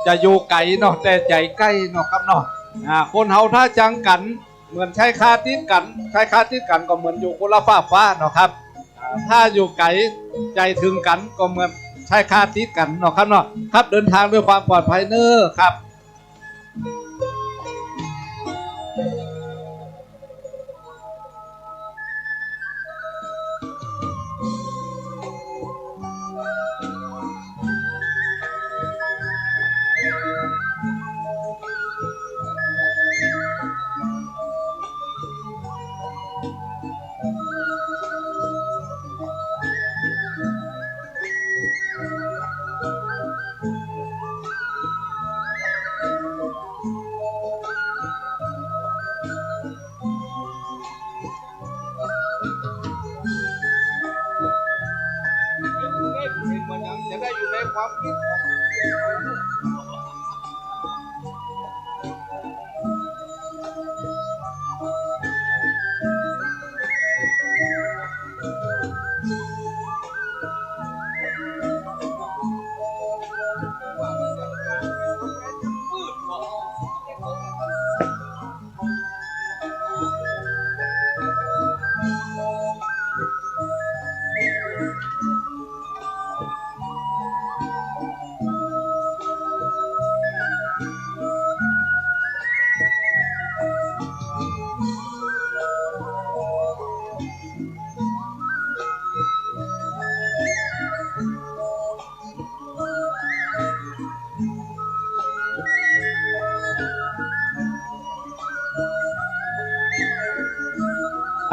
จะอยู่ไก๋เนาะ แต่ใจ๋ใก้เนาะครับเนาะ อ่า คนเฮาถ้าจังกั๋น เหมือนใช้ค่าติดกั๋น ใช้ค่าติดกั๋นก็เหมือนอยู่คนละฟากฟ้าเนาะครับ อ่า ถ้าอยู่ไก๋ใจ๋เถิงกั๋นก็เหมือนใช้ค่าติดกั๋นเนาะครับเนาะ ครับ เดินทางด้วยความปลอดภัยเน่อครับ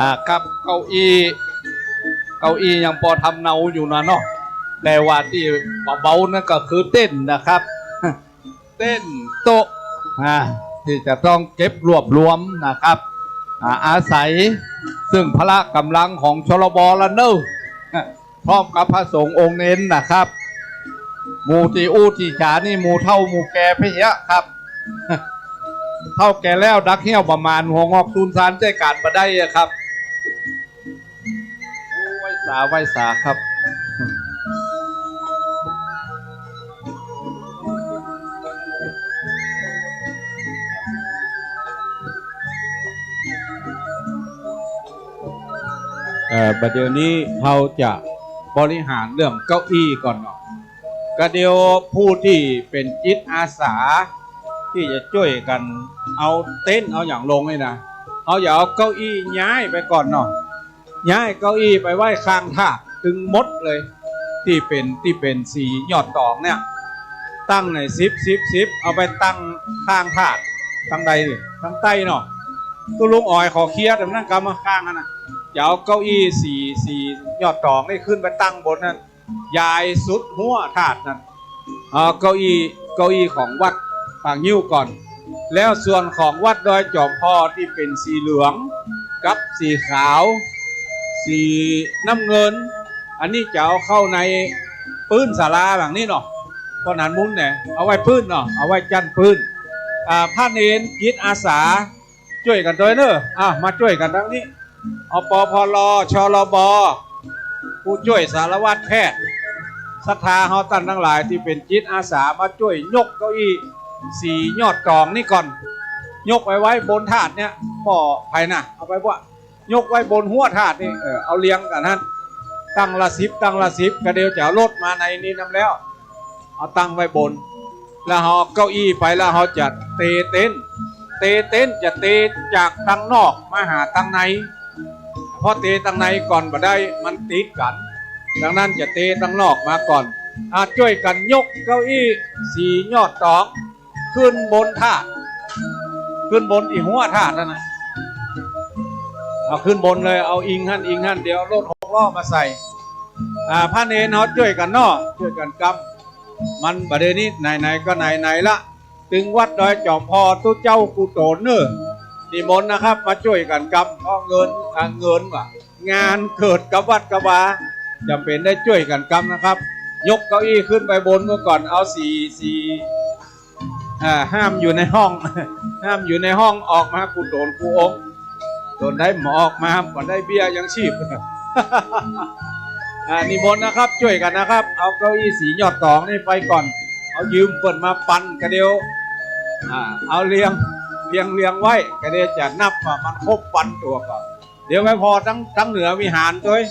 อ่า ครับ เก้าอี้ เก้าอี้ยังปอทำเนาอยู่นะเนาะ แต่ว่าตี้เบาๆ นั่นก็คือเต็นท์นะครับ เต็นท์ โต๊ะ อ่า ตี้จะต้องเก็บรวบรวมนะครับ อ่า อาศัยซึ่งพละก๋ำลังของ ชลบ ละเน่อ พร้อมกับพระสงฆ์องค์เณรนะครับ หมู่ตี้อู้ตี้จ๋านี่หมู่เฒ่าหมู่แก่ไปเหียครับ เฒ่าแก่แล้วดักเหี่ยวประมาณหัวงอกตูนซานใจ๊ก๋านบ่ได้อะครับ ไหว้สา ไหว้สาครับ เอ่อ บ่าเดี่ยวนี้เฮาจะบริหารเรื่องเก้าอี้ก่อนเนาะ ก็เดี๋ยวผู้ตี้เป๋นจิตอาสาตี้จะจ้วยกั๋นเอาเต็นท์เอาหยังลงนี่นะ เฮาจะเอาเก้าอี้ย้ายไปก่อนเนาะ ย้ายเก้าอี้ไปไว้ข้างธาตุตึงหมดเลย ตี้เป๋น ตี้เป๋นสียอดต๋องเนี่ย ตั้งไหนสิบ สิบ สิบ เอาไปตั้งข้างธาตุ ตางใดนี่ ตางใต้เนาะ ตุ๊ลุงอ๋อยขอเคลียร์ต๋รงนั้นกำข้างหั้นนะ จะเอาเก้าอี้สี สียอดต๋องนี่ขึ้นไปตั้งบนหั้น ย้ายสุดหัวธาตุหั้น เอาเก้าอี้ เก้าอี้ของวัดป่างิ้วก่อน แล้วส่วนของวัดดอยจ๋อมพอตี้เป๋นสีเหลืองกับสีขาว สีน้ำเงิน อันนี้จะเอาเข้าในปื๊นศาลาหลังนี้เนาะ เพราะนั้นมุ้นเนี่ย เอาไว้ปื๊นเนาะ เอาไว้จั้นปื๊น อ่า พระเณรจิตอาสา จ้วยกั๋นตวยเน่อ อ่ะ มาจ้วยกั๋นตางนี้ อปภร ชลบ ผู้จ้วยสารวัตรแพทย์ ศรัทธาเฮาต้านตังหลายตี้เป๋นจิตอาสามาจ้วยยกเก้าอี้สียอดต๋องนี่ก่อน ยกไปไว้บนธาตุเนี่ย ป้อใผนะ เอาไปป้อ ยกไว้บนหัวธาตุนี่ เออ เอาเรียงกั๋นหั้น ตั้งละสิบ ตั้งละสิบ ก็เดี๋ยวจะเอารถมาในนี้นำแล้ว เอาตั้งไว้บน แล้วเฮาเอาเก้าอี้ไป แล้วเฮาจะเตเต็นท์ เตเต็นท์จะเตจากตางนอกมาหาตางใน เพราะเตตางในก่อนบ่ได้ มันติดกั๋น ดังนั้นจะเตตางนอกมาก่อน อ่ะ จ้วยกั๋นยกเก้าอี้สียอดต๋อง ขึ้นบนธาตุ ขึ้นบนตี้หัวธาตุหั้นนะ เอาขึ้นบนเลย เอาอิงหั้น อิงหั้น เดี๋ยวเอารถหกล้อมาใส่ อ่า พระเณรเฮาจ้วยกั๋นเนาะ จ้วยกั๋นกำ มันบ่าเดี่ยวนี้ไหนๆ ก็ไหนๆ ละ ตึงวัดดอยจ๋อมพอตุ๊เจ้ากู้ต๋นเน่อ นิมนต์นะครับ มาจ้วยกั๋นกำ เพราะเงิน อ่า เงินว่ะ งานเกิดกับวัดกับวา จ๋ำเป๋นได้จ้วยกั๋นกำนะครับ ยกเก้าอี้ขึ้นไปบนเมื่อก่อน เอาสี สี อ่า ห้ามอยู่ในห้อง ห้ามอยู่ในห้อง ออกมากู้ต๋นกู้องค์ ต๋นใดบ่ออกมาบ่ได้เบี้ยยังชีพ อ่า นิมนต์นะครับ จ้วยกั๋นนะครับ เอาเก้าอี้สียอดต๋องนี่ไปก่อน เอายืมเปิ้นมาปันกะเดี๋ยว อ่า เอาเรียง เรียง เรียงไว้กะเดี๋ยวจะนับว่ามันครบปันตั๋วก่อน เดี๋ยวไปผ่อตาง ตางเหนือวิหารตวย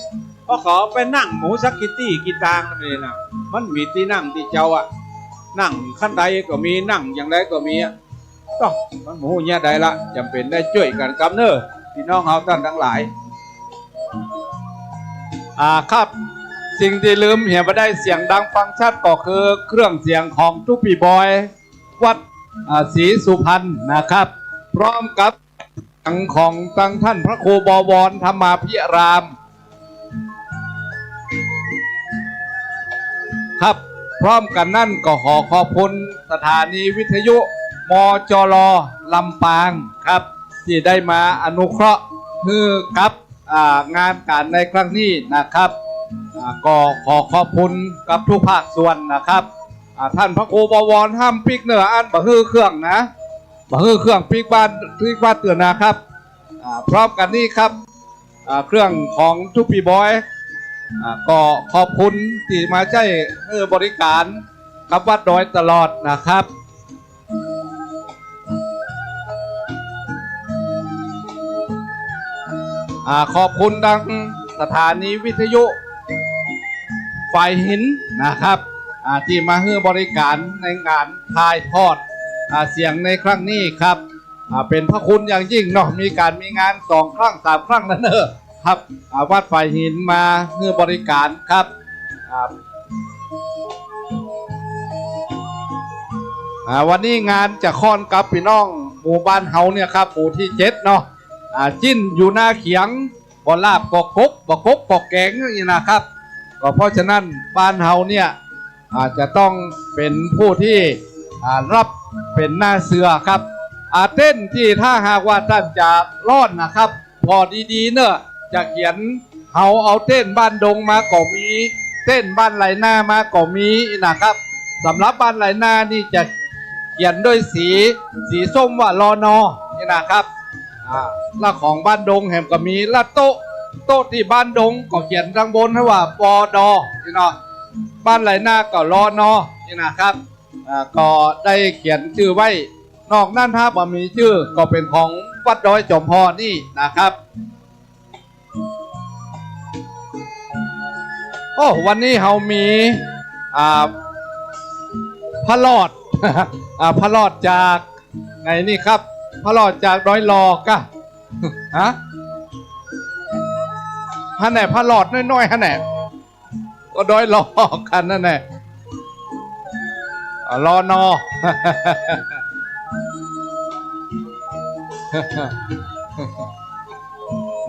เพราะเขาไปนั่งหมู่สักกี่ตี้กี่ตางนั่นเองนะ มันมีตี้นั่งตี้เจ้าอะ นั่งขั้นใดก็มี นั่งอย่างใดก็มีอะ ต้อง มันบ่ฮู้เยียะใดละ จ๋ำเป๋นได้จ้วยกั๋นกำเน่อ ปี้น้องเฮาต้านตังหลาย อ่า ครับ สิ่งตี้ลืมเหียบ่ได้เสียงดังฟังชัดก็คือเครื่องเสียงของตุ๊ปี้บอย วัด อ่า ศรีสุพรรณนะครับ พร้อมกับ เสียงของตางท่านพระครูบวรธรรมาภิราม ครับ พร้อมกั๋นนั้นก็ขอขอบคุณสถานีวิทยุ มจร ลำปางครับ ตี้ได้มาอนุเคราะห์หื้อกับ อ่า งานก๋านในครั้งนี้นะครับ อ่า ก็ขอขอบคุณกับทุกภาคส่วนนะครับ อ่า ท่านพระครูบวรห้ามปิ๊กเน่ออั้นบ่หื้อเครื่องนะ บ่หื้อเครื่องปิ๊กบ้านปิ๊กวัดเตื้อนะครับ อ่า พร้อมกั๋นนี้ครับ อ่า เครื่องของตุ๊ปี้บอย อ่า ก็ขอบคุณตี้มาใจ๊หื้อบริก๋านกับวัดดอยตลอดนะครับ อ่า ขอบคุณตางสถานีวิทยุฝายหินนะครับ อ่า ตี้มาหื้อบริก๋านในงานถ่ายทอด อ่า เสียงในครั้งนี้ครับ อ่า เป๋นพระคุณอย่างยิ่งเนาะ มีก๋านมีงานสองครั้งสามครั้งนั้นเน่อครับ อ่า วัดฝายหินมาหื้อบริก๋านครับ อ่า อ่า วันนี้งานจะค่อนกับปี้น้องหมู่บ้านเฮาเนี่ยครับ หมู่ตี้เจ็ดเนาะ อ่า จิ๊นอยู่นาเขียง บ่ลาบก็กก บ่กกก็แก๋งอย่างนี้นะครับ ก็เพราะฉะนั้นบ้านเฮาเนี่ย อาจจะต้องเป๋นผู้ตี้ อ่า ฮับเป๋นหน้าเสือครับ อ่า เต็นท์ตี้ถ้าหากว่าต้านจะล่อนนะครับ ผ่อดีๆ เน่อ จะเขียน เฮาเอาเต็นท์บ้านดงมาก็มี เต็นท์บ้านไฮ่นามาก็มีนะครับ สำหรับบ้านไฮ่นานี่จะเขียนด้วยสี สีส้มว่า รน. นี่นะครับ อ่า แล้วของบ้านดงแหมก็มี แล้วโต๊ะ โต๊ะตี้บ้านดงก็เขียนตางบนหื้อว่า ปด นี่เนาะ บ้านไฮ่นาก็ รน. นี่นะครับ อ่า ก็ได้เขียนจื้อไว้ นอกนั้นถ้าบ่มีจื้อก็เป๋นของวัดดอยจ๋อมพอนี่นะครับ โอ้ วันนี้เฮามี อ่า พระรอด อ่า พระรอดจากไหนนี่ครับ พระรอดจากดอยหล่อก่ะ ฮะ หั้นแหละ พระรอดน้อยๆ หั้นแหละ ก็ดอยหล่อกั๋นนั่นแหละ อ่า รอนอ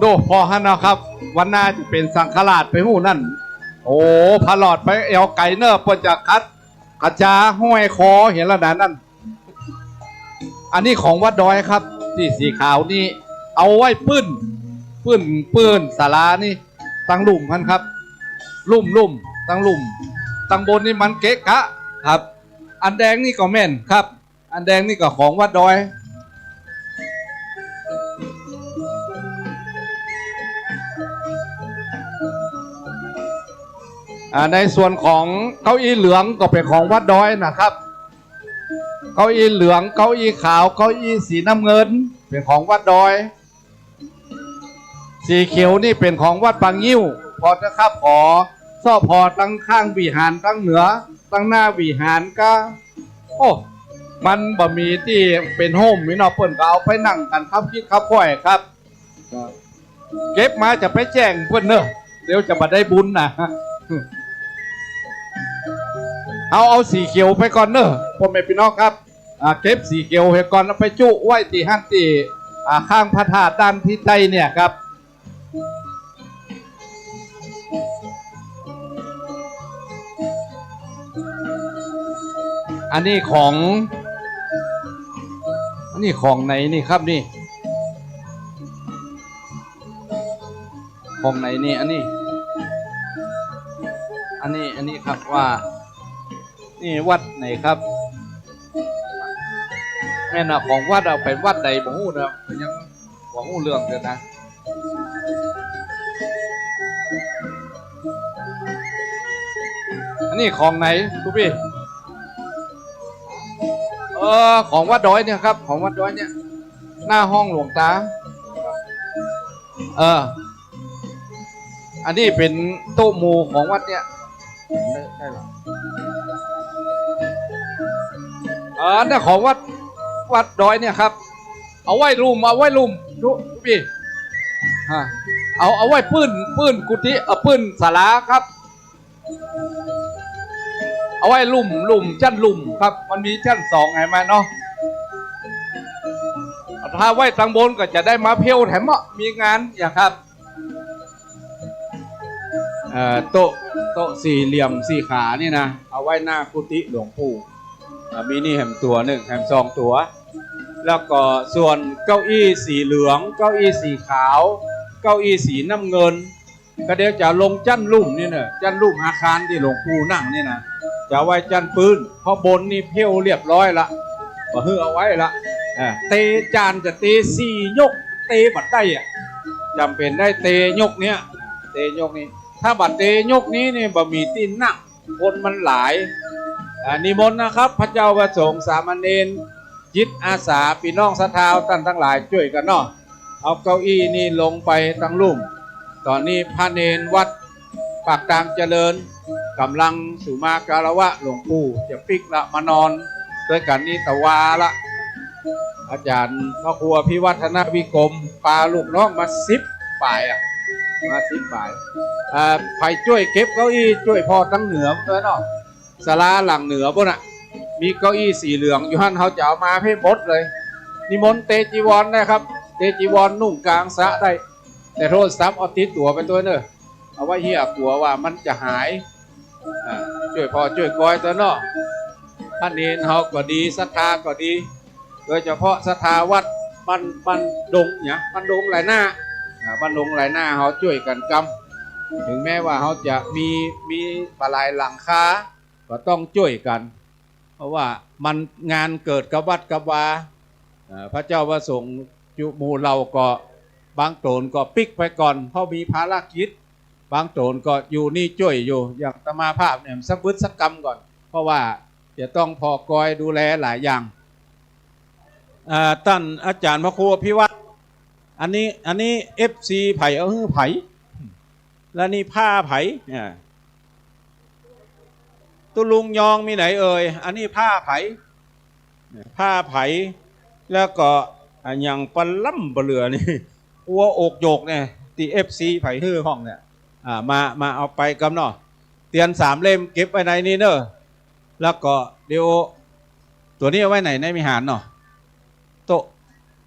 ดู ผ่อหั้นนะครับ วันหน้าจะเป๋นสังฆราชไปฮู้นั่น โอ้ พระรอดไปแอ่วไก๋เน่อ เปิ้นจะขัด ขะจาห้อยคอหั้นละนานั่น อันนี้ของวัดดอยครับ ตี้สีขาวนี่ เอาไว้ปื้น ปื้น ปื้นศาลานี่ ตังลุ่มหั้นครับ ลุ่ม ลุ่ม ตังลุ่ม ตังบนนี่มันเกะกะครับ อันแดงนี่ก็แม่นครับ อันแดงนี่ก็ของวัดดอย อ่า ในส่วนของเก้าอี้เหลืองก็เป๋นของวัดดอยนะครับ เก้าอี้เหลือง เก้าอี้ขาว เก้าอี้สีน้ำเงิน เป๋นของวัดดอย สีเขียวนี่เป๋นของวัดป่างิ้ว ผ่อเต๊อะครับ ผ่อ ซ่อผ่อตังข้างวิหารตังเหนือ ตังหน้าวิหารก็ โอ้ มันบ่มีตี้เป๋นฮ่มนี่เนาะ เปิ้นก็เอาไปนั่งกั๋นคับคิดคับค่อยครับ เก็บมาจะไปแจ้งเปิ้นเน่อ เดี๋ยวจะบ่ได้บุญนะ เอา เอาสีเขียวไปก่อนเน่อ ป้อแม่ปี้น้องครับ อ่า เก็บสีเขียวเหียก่อน เอาไปจุไว้ตี้หั้นตี้ อ่า ข้างพระธาตุด้านทิศใต้เนี่ยครับ อันนี้ของ อันนี้ของไหนนี่ครับนี่ ของไหนนี่ อันนี้ อันนี้ อันนี้ครับว่า นี่วัดไหนครับ แม่นอะ ของวัดอะ เป๋นวัดใดบ่ฮู้นะ ยังบ่ฮู้เรื่องเตื้อนะ อันนี้ของไหน ตุ๊ปี้ เออ ของวัดดอยเนี่ยครับ ของวัดดอยเนี่ย หน้าห้องหลวงตา เออ อันนี้เป๋นโต๊ะหมู่ของวัดเนี่ย ใช่เหรอ เออ เนี่ยของวัด วัดดอยเนี่ยครับ เอาไว้ลุ่ม เอาไว้ลุ่ม ตุ๊ปี้ อ่า เอา เอาไว้ปื้น ปื้นกุฏิ เอ่อ ปื้นศาลาครับ เอาไว้ลุ่ม ลุ่ม จั้นลุ่มครับ มันมีจั้นสองไงมาเนาะ ถ้าไว้ตังบนก็จะได้มาเพี้ยวแถมเนาะ มีงานอย่างครับ เอ่อ โต๊ะ โต๊ะสี่เหลี่ยมสี่ขานี่นะ เอาไว้หน้ากุฏิหลวงปู่ อ่า มีนี่แหมตั๋วนึ่ง แหมสองตั๋ว แล้วก็ส่วนเก้าอี้สีเหลือง เก้าอี้สีขาว เก้าอี้สีน้ำเงิน ก็เดี๋ยวจะลงจั้นลุ่มนี่เน่อ จั้นลุ่มอาคารตี้หลวงปู่นั่งนี่นะ จะไว้จั้นปื้น เพราะบนนี่เพี้ยวเรียบร้อยละ บ่หื้อเอาไว้ละ อ่า เตจานจะเตสี่ยก เตบ่ได้อะ จ๋ำเป๋นได้เตยกเนี้ย เตยกนี้ ถ้าบ่เตยกนี้นี่บ่มีตี้นั่ง คนมันหลาย อ่า นิมนต์นะครับ พระเจ้าพระสงฆ์ สามเณร จิตอาสา ปี้น้องศรัทธาต้านตังหลายจ้วยกั๋นเนาะ เอาเก้าอี้นี่ลงไปตังลุ่ม ต๋อนนี้พระเณรวัดปากตางเจริญ ก่ำลังสุมาคารวะหลวงปู่ จะปิ๊กละมานอนตวยกั๋นนี่ตะวาละ อาจ๋ารย์พระครูอภิวัฒนวิกรม ปาลูกน้องมาสิบป๋ายอะ มาสิบป๋าย อ่า ใผจ้วยเก็บเก้าอี้ จ้วยผ่อตังเหนือตวยเนาะ ศาลาหลังเหนือปู้นน่ะ มีเก้าอี้สีเหลืองอยู่หั้น เฮาจะเอามาหื้อหมดเลย นิมนต์เตจีวรได้ครับ เตจีวรนุ่งก๋างสะได้ แต่โทรศัพท์เอาติดตั๋วไปตวยเน่อ เอาไว้เหียกั๋วว่ามันจะหาย อ่า จ้วยผ่อจ้วยกอยตวยเนาะ พระเณรเฮาก็ดี ศรัทธาก็ดี โดยเฉพาะศรัทธาวัดบ้าน บ้านดงเนี่ย บ้านดงหลายหน้า อ่า บ้านดงหลายหน้า เฮาจ้วยกั๋นกำ ถึงแม้ว่าเฮาจะมี มีบ่หลายหลังคา ก็ต้องจ้วยกั๋น เพราะว่ามันงานเกิดกับวัดกับวา เอ่อ พระเจ้าพระสงฆ์จุหมู่เหล่าก็ บางต๋นก็ปิ๊กไปก่อน เพราะมีภารกิจ บางต๋นก็อยู่นี่จ้วยอยู่ อย่างอาตมาภาพเนี่ย สักบึดสักกำก่อน เพราะว่าจะต้องผ่อกอยดูแลหลายอย่าง อ่า ต้านอาจ๋ารย์พระครูอภิวัฒน์ อันนี้ อันนี้เอฟซีใผเอาหื้อใผ แล้วนี่ผ้าใผ อ่า ตุ๊ลุงยองมีไหนเอ่ย อันนี้ผ้าใผ ผ้าใผ แล้วก็ อ่ะ อย่างปะล้ำปะเหลือนี่ อัวอกโยกเนี่ย ตี้ เอฟซี ใผหื้อพ่องเนี่ย อ่า มา มาเอาไปกำเนาะ เตียนสามเล่มเก็บไว้ในนี้เนอะ แล้วก็เดี๋ยว ตั๋วนี้เอาไว้ไหน ในวิหารเนาะ โต๊ะ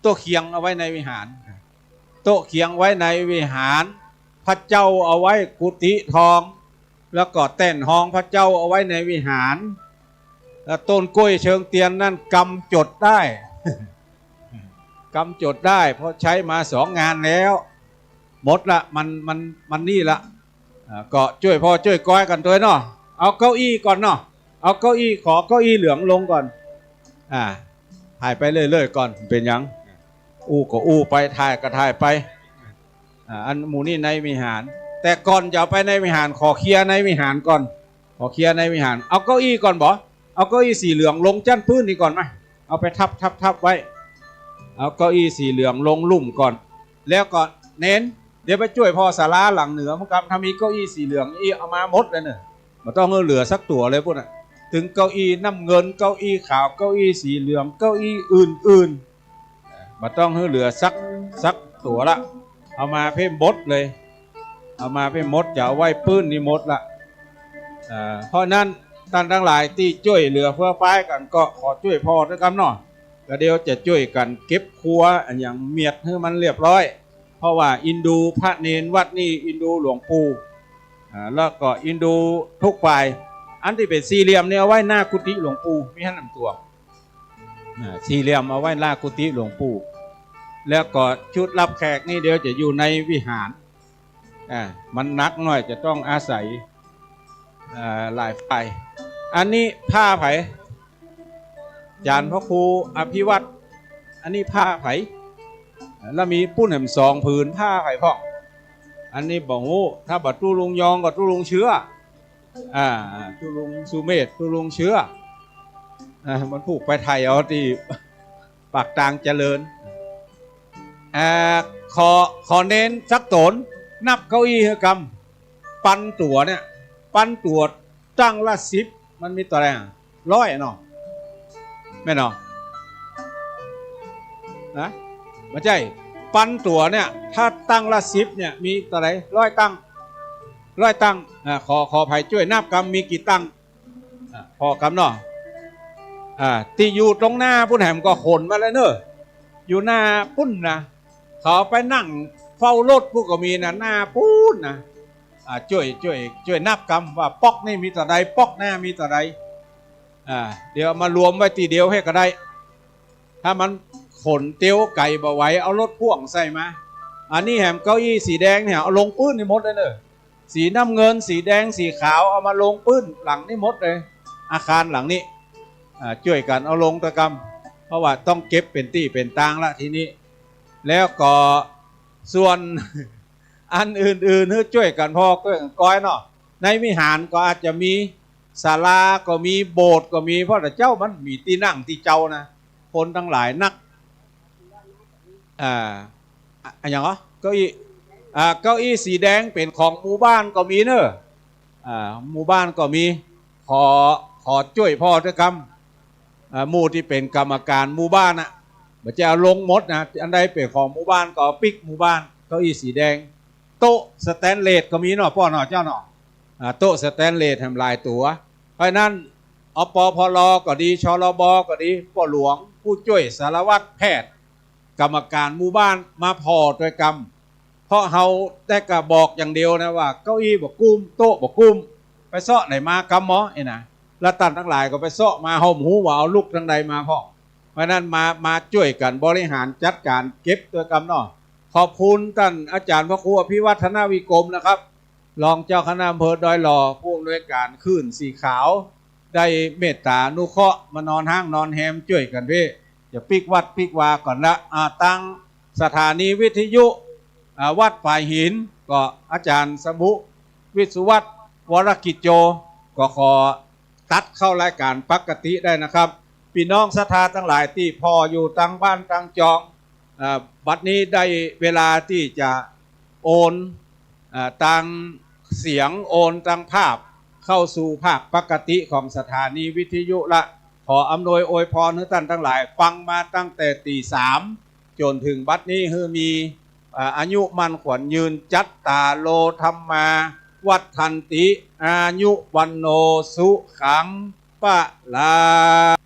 โต๊ะเคียงเอาไว้ในวิหาร โต๊ะเคียงไว้ในวิหาร พระเจ้าเอาไว้กุฏิทอง แล้วก็แต้นฮองพระเจ้าเอาไว้ในวิหาร แล้วต้นกล้วยเชิงเตียนนั่นกำจดได้ กำจดได้ เพราะใช้มาสองงานแล้ว หมดละ มัน มัน มันนี่ละ อ่า ก็จ้วยพ่อจ้วยก๊อยกั๋นตวยเนาะ เอาเก้าอี้ก่อนเนาะ เอาเก้าอี้ ขอเก้าอี้เหลืองลงก่อน อ่า ถ่ายไปเรื่อยๆ ก่อน เป๋นหยัง อู้ก็อู้ไป ถ่ายก็ถ่ายไป อ่า อันหมู่นี้ในวิหาร แต่ก่อนจะเอาไปในวิหาร ขอเคลียร์ในวิหารก่อน ขอเคลียร์ในวิหาร เอาเก้าอี้ก่อนบ่ เอาเก้าอี้สีเหลืองลงจั้นปื๊นนี่ก่อนมา เอาไปทับทับทับไว้ เอาเก้าอี้สีเหลืองลงลุ่มก่อน แล้วก็เณร เดี๋ยวไปจ้วยพ่อศาลาหลังเหนือเหมือนกั๋น ถ้ามีเก้าอี้สีเหลืองอี้เอามาหมดเลยเน่อ บ่ต้องหื้อเหลือสักตั๋วเลยปู๊นน่ะ ตึงเก้าอี้น้ำเงิน เก้าอี้ขาว เก้าอี้สีเหลือง เก้าอี้อื่นๆ บ่ต้องหื้อเหลือสัก สักตั๋วละ เอามาเพ่มหมดเลย เอามาเพ่มหมด จะเอาไว้ปื๊นนี่หมดละ อ่า เพราะนั้นต้านตังหลายตี้จ้วยเหลือเฟือฟ้ายกั๋นก็ขอจ้วยพ่อตวยกำเนาะ แล้วเดี๋ยวจะจ้วยกั๋นเก็บครัวอะหยังเมียดหื้อมันเรียบร้อย เพราะว่าเอ็นดูพระเณรวัดนี่ เอ็นดูหลวงปู่ อ่า แล้วก็เอ็นดูกู้ฝ่าย อันตี้เป๋นสี่เหลี่ยมนี่เอาไว้หน้ากุฏิหลวงปู่ มีหั้นนำตั๋ว อ่า สี่เหลี่ยมเอาไว้หน้ากุฏิหลวงปู่ แล้วก็ชุดรับแขกนี่เดี๋ยวจะอยู่ในวิหาร อ่า มันหนักหน่อย จะต้องอาศัย อ่า หลายฝ่าย อันนี้ผ้าใผ อาจ๋ารย์พระครูอภิวัฒน์ อันนี้ผ้าใผ แล้วมีปู๊นแหมสองผืน ผ้าใผพ่อง อันนี้บ่ฮู้ ถ้าบ่ตุ๊ลุงยองก็ตุ๊ลุงเชื้อ อ่า ตุ๊ลุงสุเมธ ตุ๊ลุงเชื้อ อ่า มันผูกไปไถ่เอาตี้ปากตางเจริญ อ่า ขอ ขอเณรสักต๋น นับเก้าอี้หื้อกำ ปันตั๋วเนี่ย ปันตั๋วตั้งละสิบ มันมีเต้าใดอะ ร้อยอะเนาะ แม่นเนาะ ฮะ บ่ใจ้ ปันตั๋วเนี่ย ถ้าตั้งละสิบเนี่ย มีเต้าใด ร้อยตั้ง ร้อยตั้ง อ่า ขอ ขอใผจ้วยนับกำ มีกี่ตั้ง อ่ะ ผ่อกำเนาะ อ่า ตี้อยู่ตรงหน้าปู๊นแหมก็ขนมาแล้วเน่อ อยู่หน้าปู๊นนะ เขาไปนั่งเฝ้ารถปู๊นก็มีนะ หน้าปู๊นนะ อ่า จ้วย จ้วย จ้วยนับกำว่าป๊อกนี่มีเต้าใด ป๊อกหน้ามีเต้าใด อ่า เดี๋ยวเอามารวมไว้ตี้เดียวหื้อก็ได้ ถ้ามันขนเตียวไก๋บ่ไหว เอารถพ่วงใส่มา อันนี้แหมเก้าอี้สีแดงเนี่ย เอาลงปื๊นนี่หมดเลยเน่อ สีน้ำเงิน สีแดง สีขาว เอามาลงปื๊นหลังนี่หมดเลย อาคารหลังนี้ อ่า จ้วยกั๋นเอาลงตวยกำ เพราะว่าต้องเก็บเป๋นตี้เป๋นตางละทีนี้ แล้วก็ส่วนอันอื่นๆ หื้อจ้วยกั๋นผ่อจ้วยกั๋นก๊อยเนาะ ในวิหารก็อาจจะมี ศาลาก็มี โบสถ์ก็มี เพราะแต่เจ้ามันมีตี้นั่งตี้เจ้านะ คนตังหลายนัก อ่า อะ อะหยังเหรอ เก้าอี้ อ่า เก้าอี้สีแดงเป๋นของหมู่บ้านก็มีเน่อ อ่า หมู่บ้านก็มี ขอ ขอจ้วยผ่อตวยกำ อ่า หมู่ตี้เป๋นกรรมการหมู่บ้านน่ะ บ่ใจ้เอาลงหมดนะ อันใดเป๋นของหมู่บ้านก็เอาปิ๊กหมู่บ้าน เก้าอี้สีแดง โต๊ะสแตนเลสก็มีเนาะ ป้อเนาะ เจ้าเนาะ อ่า โต๊ะสแตนเลสแหมหลายตั๋ว เพราะฉะนั้น อปพล ก็ดี ชลบ ก็ดี ป้อหลวง ผู้จ้วยสารวัตรแพทย์ กรรมการหมู่บ้านมาผ่อตวยกำ เพราะเฮาแต่ก็บอกอย่างเดียวนะว่าเก้าอี้บ่กุ้ม โต๊ะบ่กุ้ม ไปเซาะไหนมากำหมอ ไอ้นะ แล้วต้านตังหลายก็ไปเซาะมา เฮาบ่ฮู้ว่าเอาลุกตางใดมาพ่อง เพราะฉะนั้นมา มาจ้วยกั๋นบริหารจัดก๋านเก็บตวยกำเนาะ ขอบคุณต้านอาจ๋ารย์พระครูอภิวัฒนวิกรมนะครับ รองเจ้าคณะอำเภอดอยหล่อ ผู้อำนวยก๋านคลื่นสีขาว ได้เมตตาอนุเคราะห์มานอนฮ้างนอนแฮมจ้วยกั๋นเว้ย จะปิ๊กวัดปิ๊กวาก่อนละ อ่า ตางสถานีวิทยุ อ่า วัดฝายหิน ก็อาจ๋ารย์สมุ วิศวัตร วรกิจโจ ก็ขอตัดเข้ารายก๋านปกติได้นะครับ ปี้น้องศรัทธาตังหลายตี้ผ่ออยู่ตางบ้านตางจอง อ่า บัดนี้ได้เวลาตี้จะโอน อ่า ตังเสียงโอนตังภาพเข้าสู่ภาคปกติของสถานีวิทยุละ ขออำนวยอวยพรหื้อต้านตังหลายฟังมาตั้งแต่ตีสามจ๋นเถิงบัดนี้ หื้อมี อ่า อายุมั่นขวัญยืน จัตตาโร ธัมมา วัฑฒันติ อายุ วัณโณ สุขัง พะลัง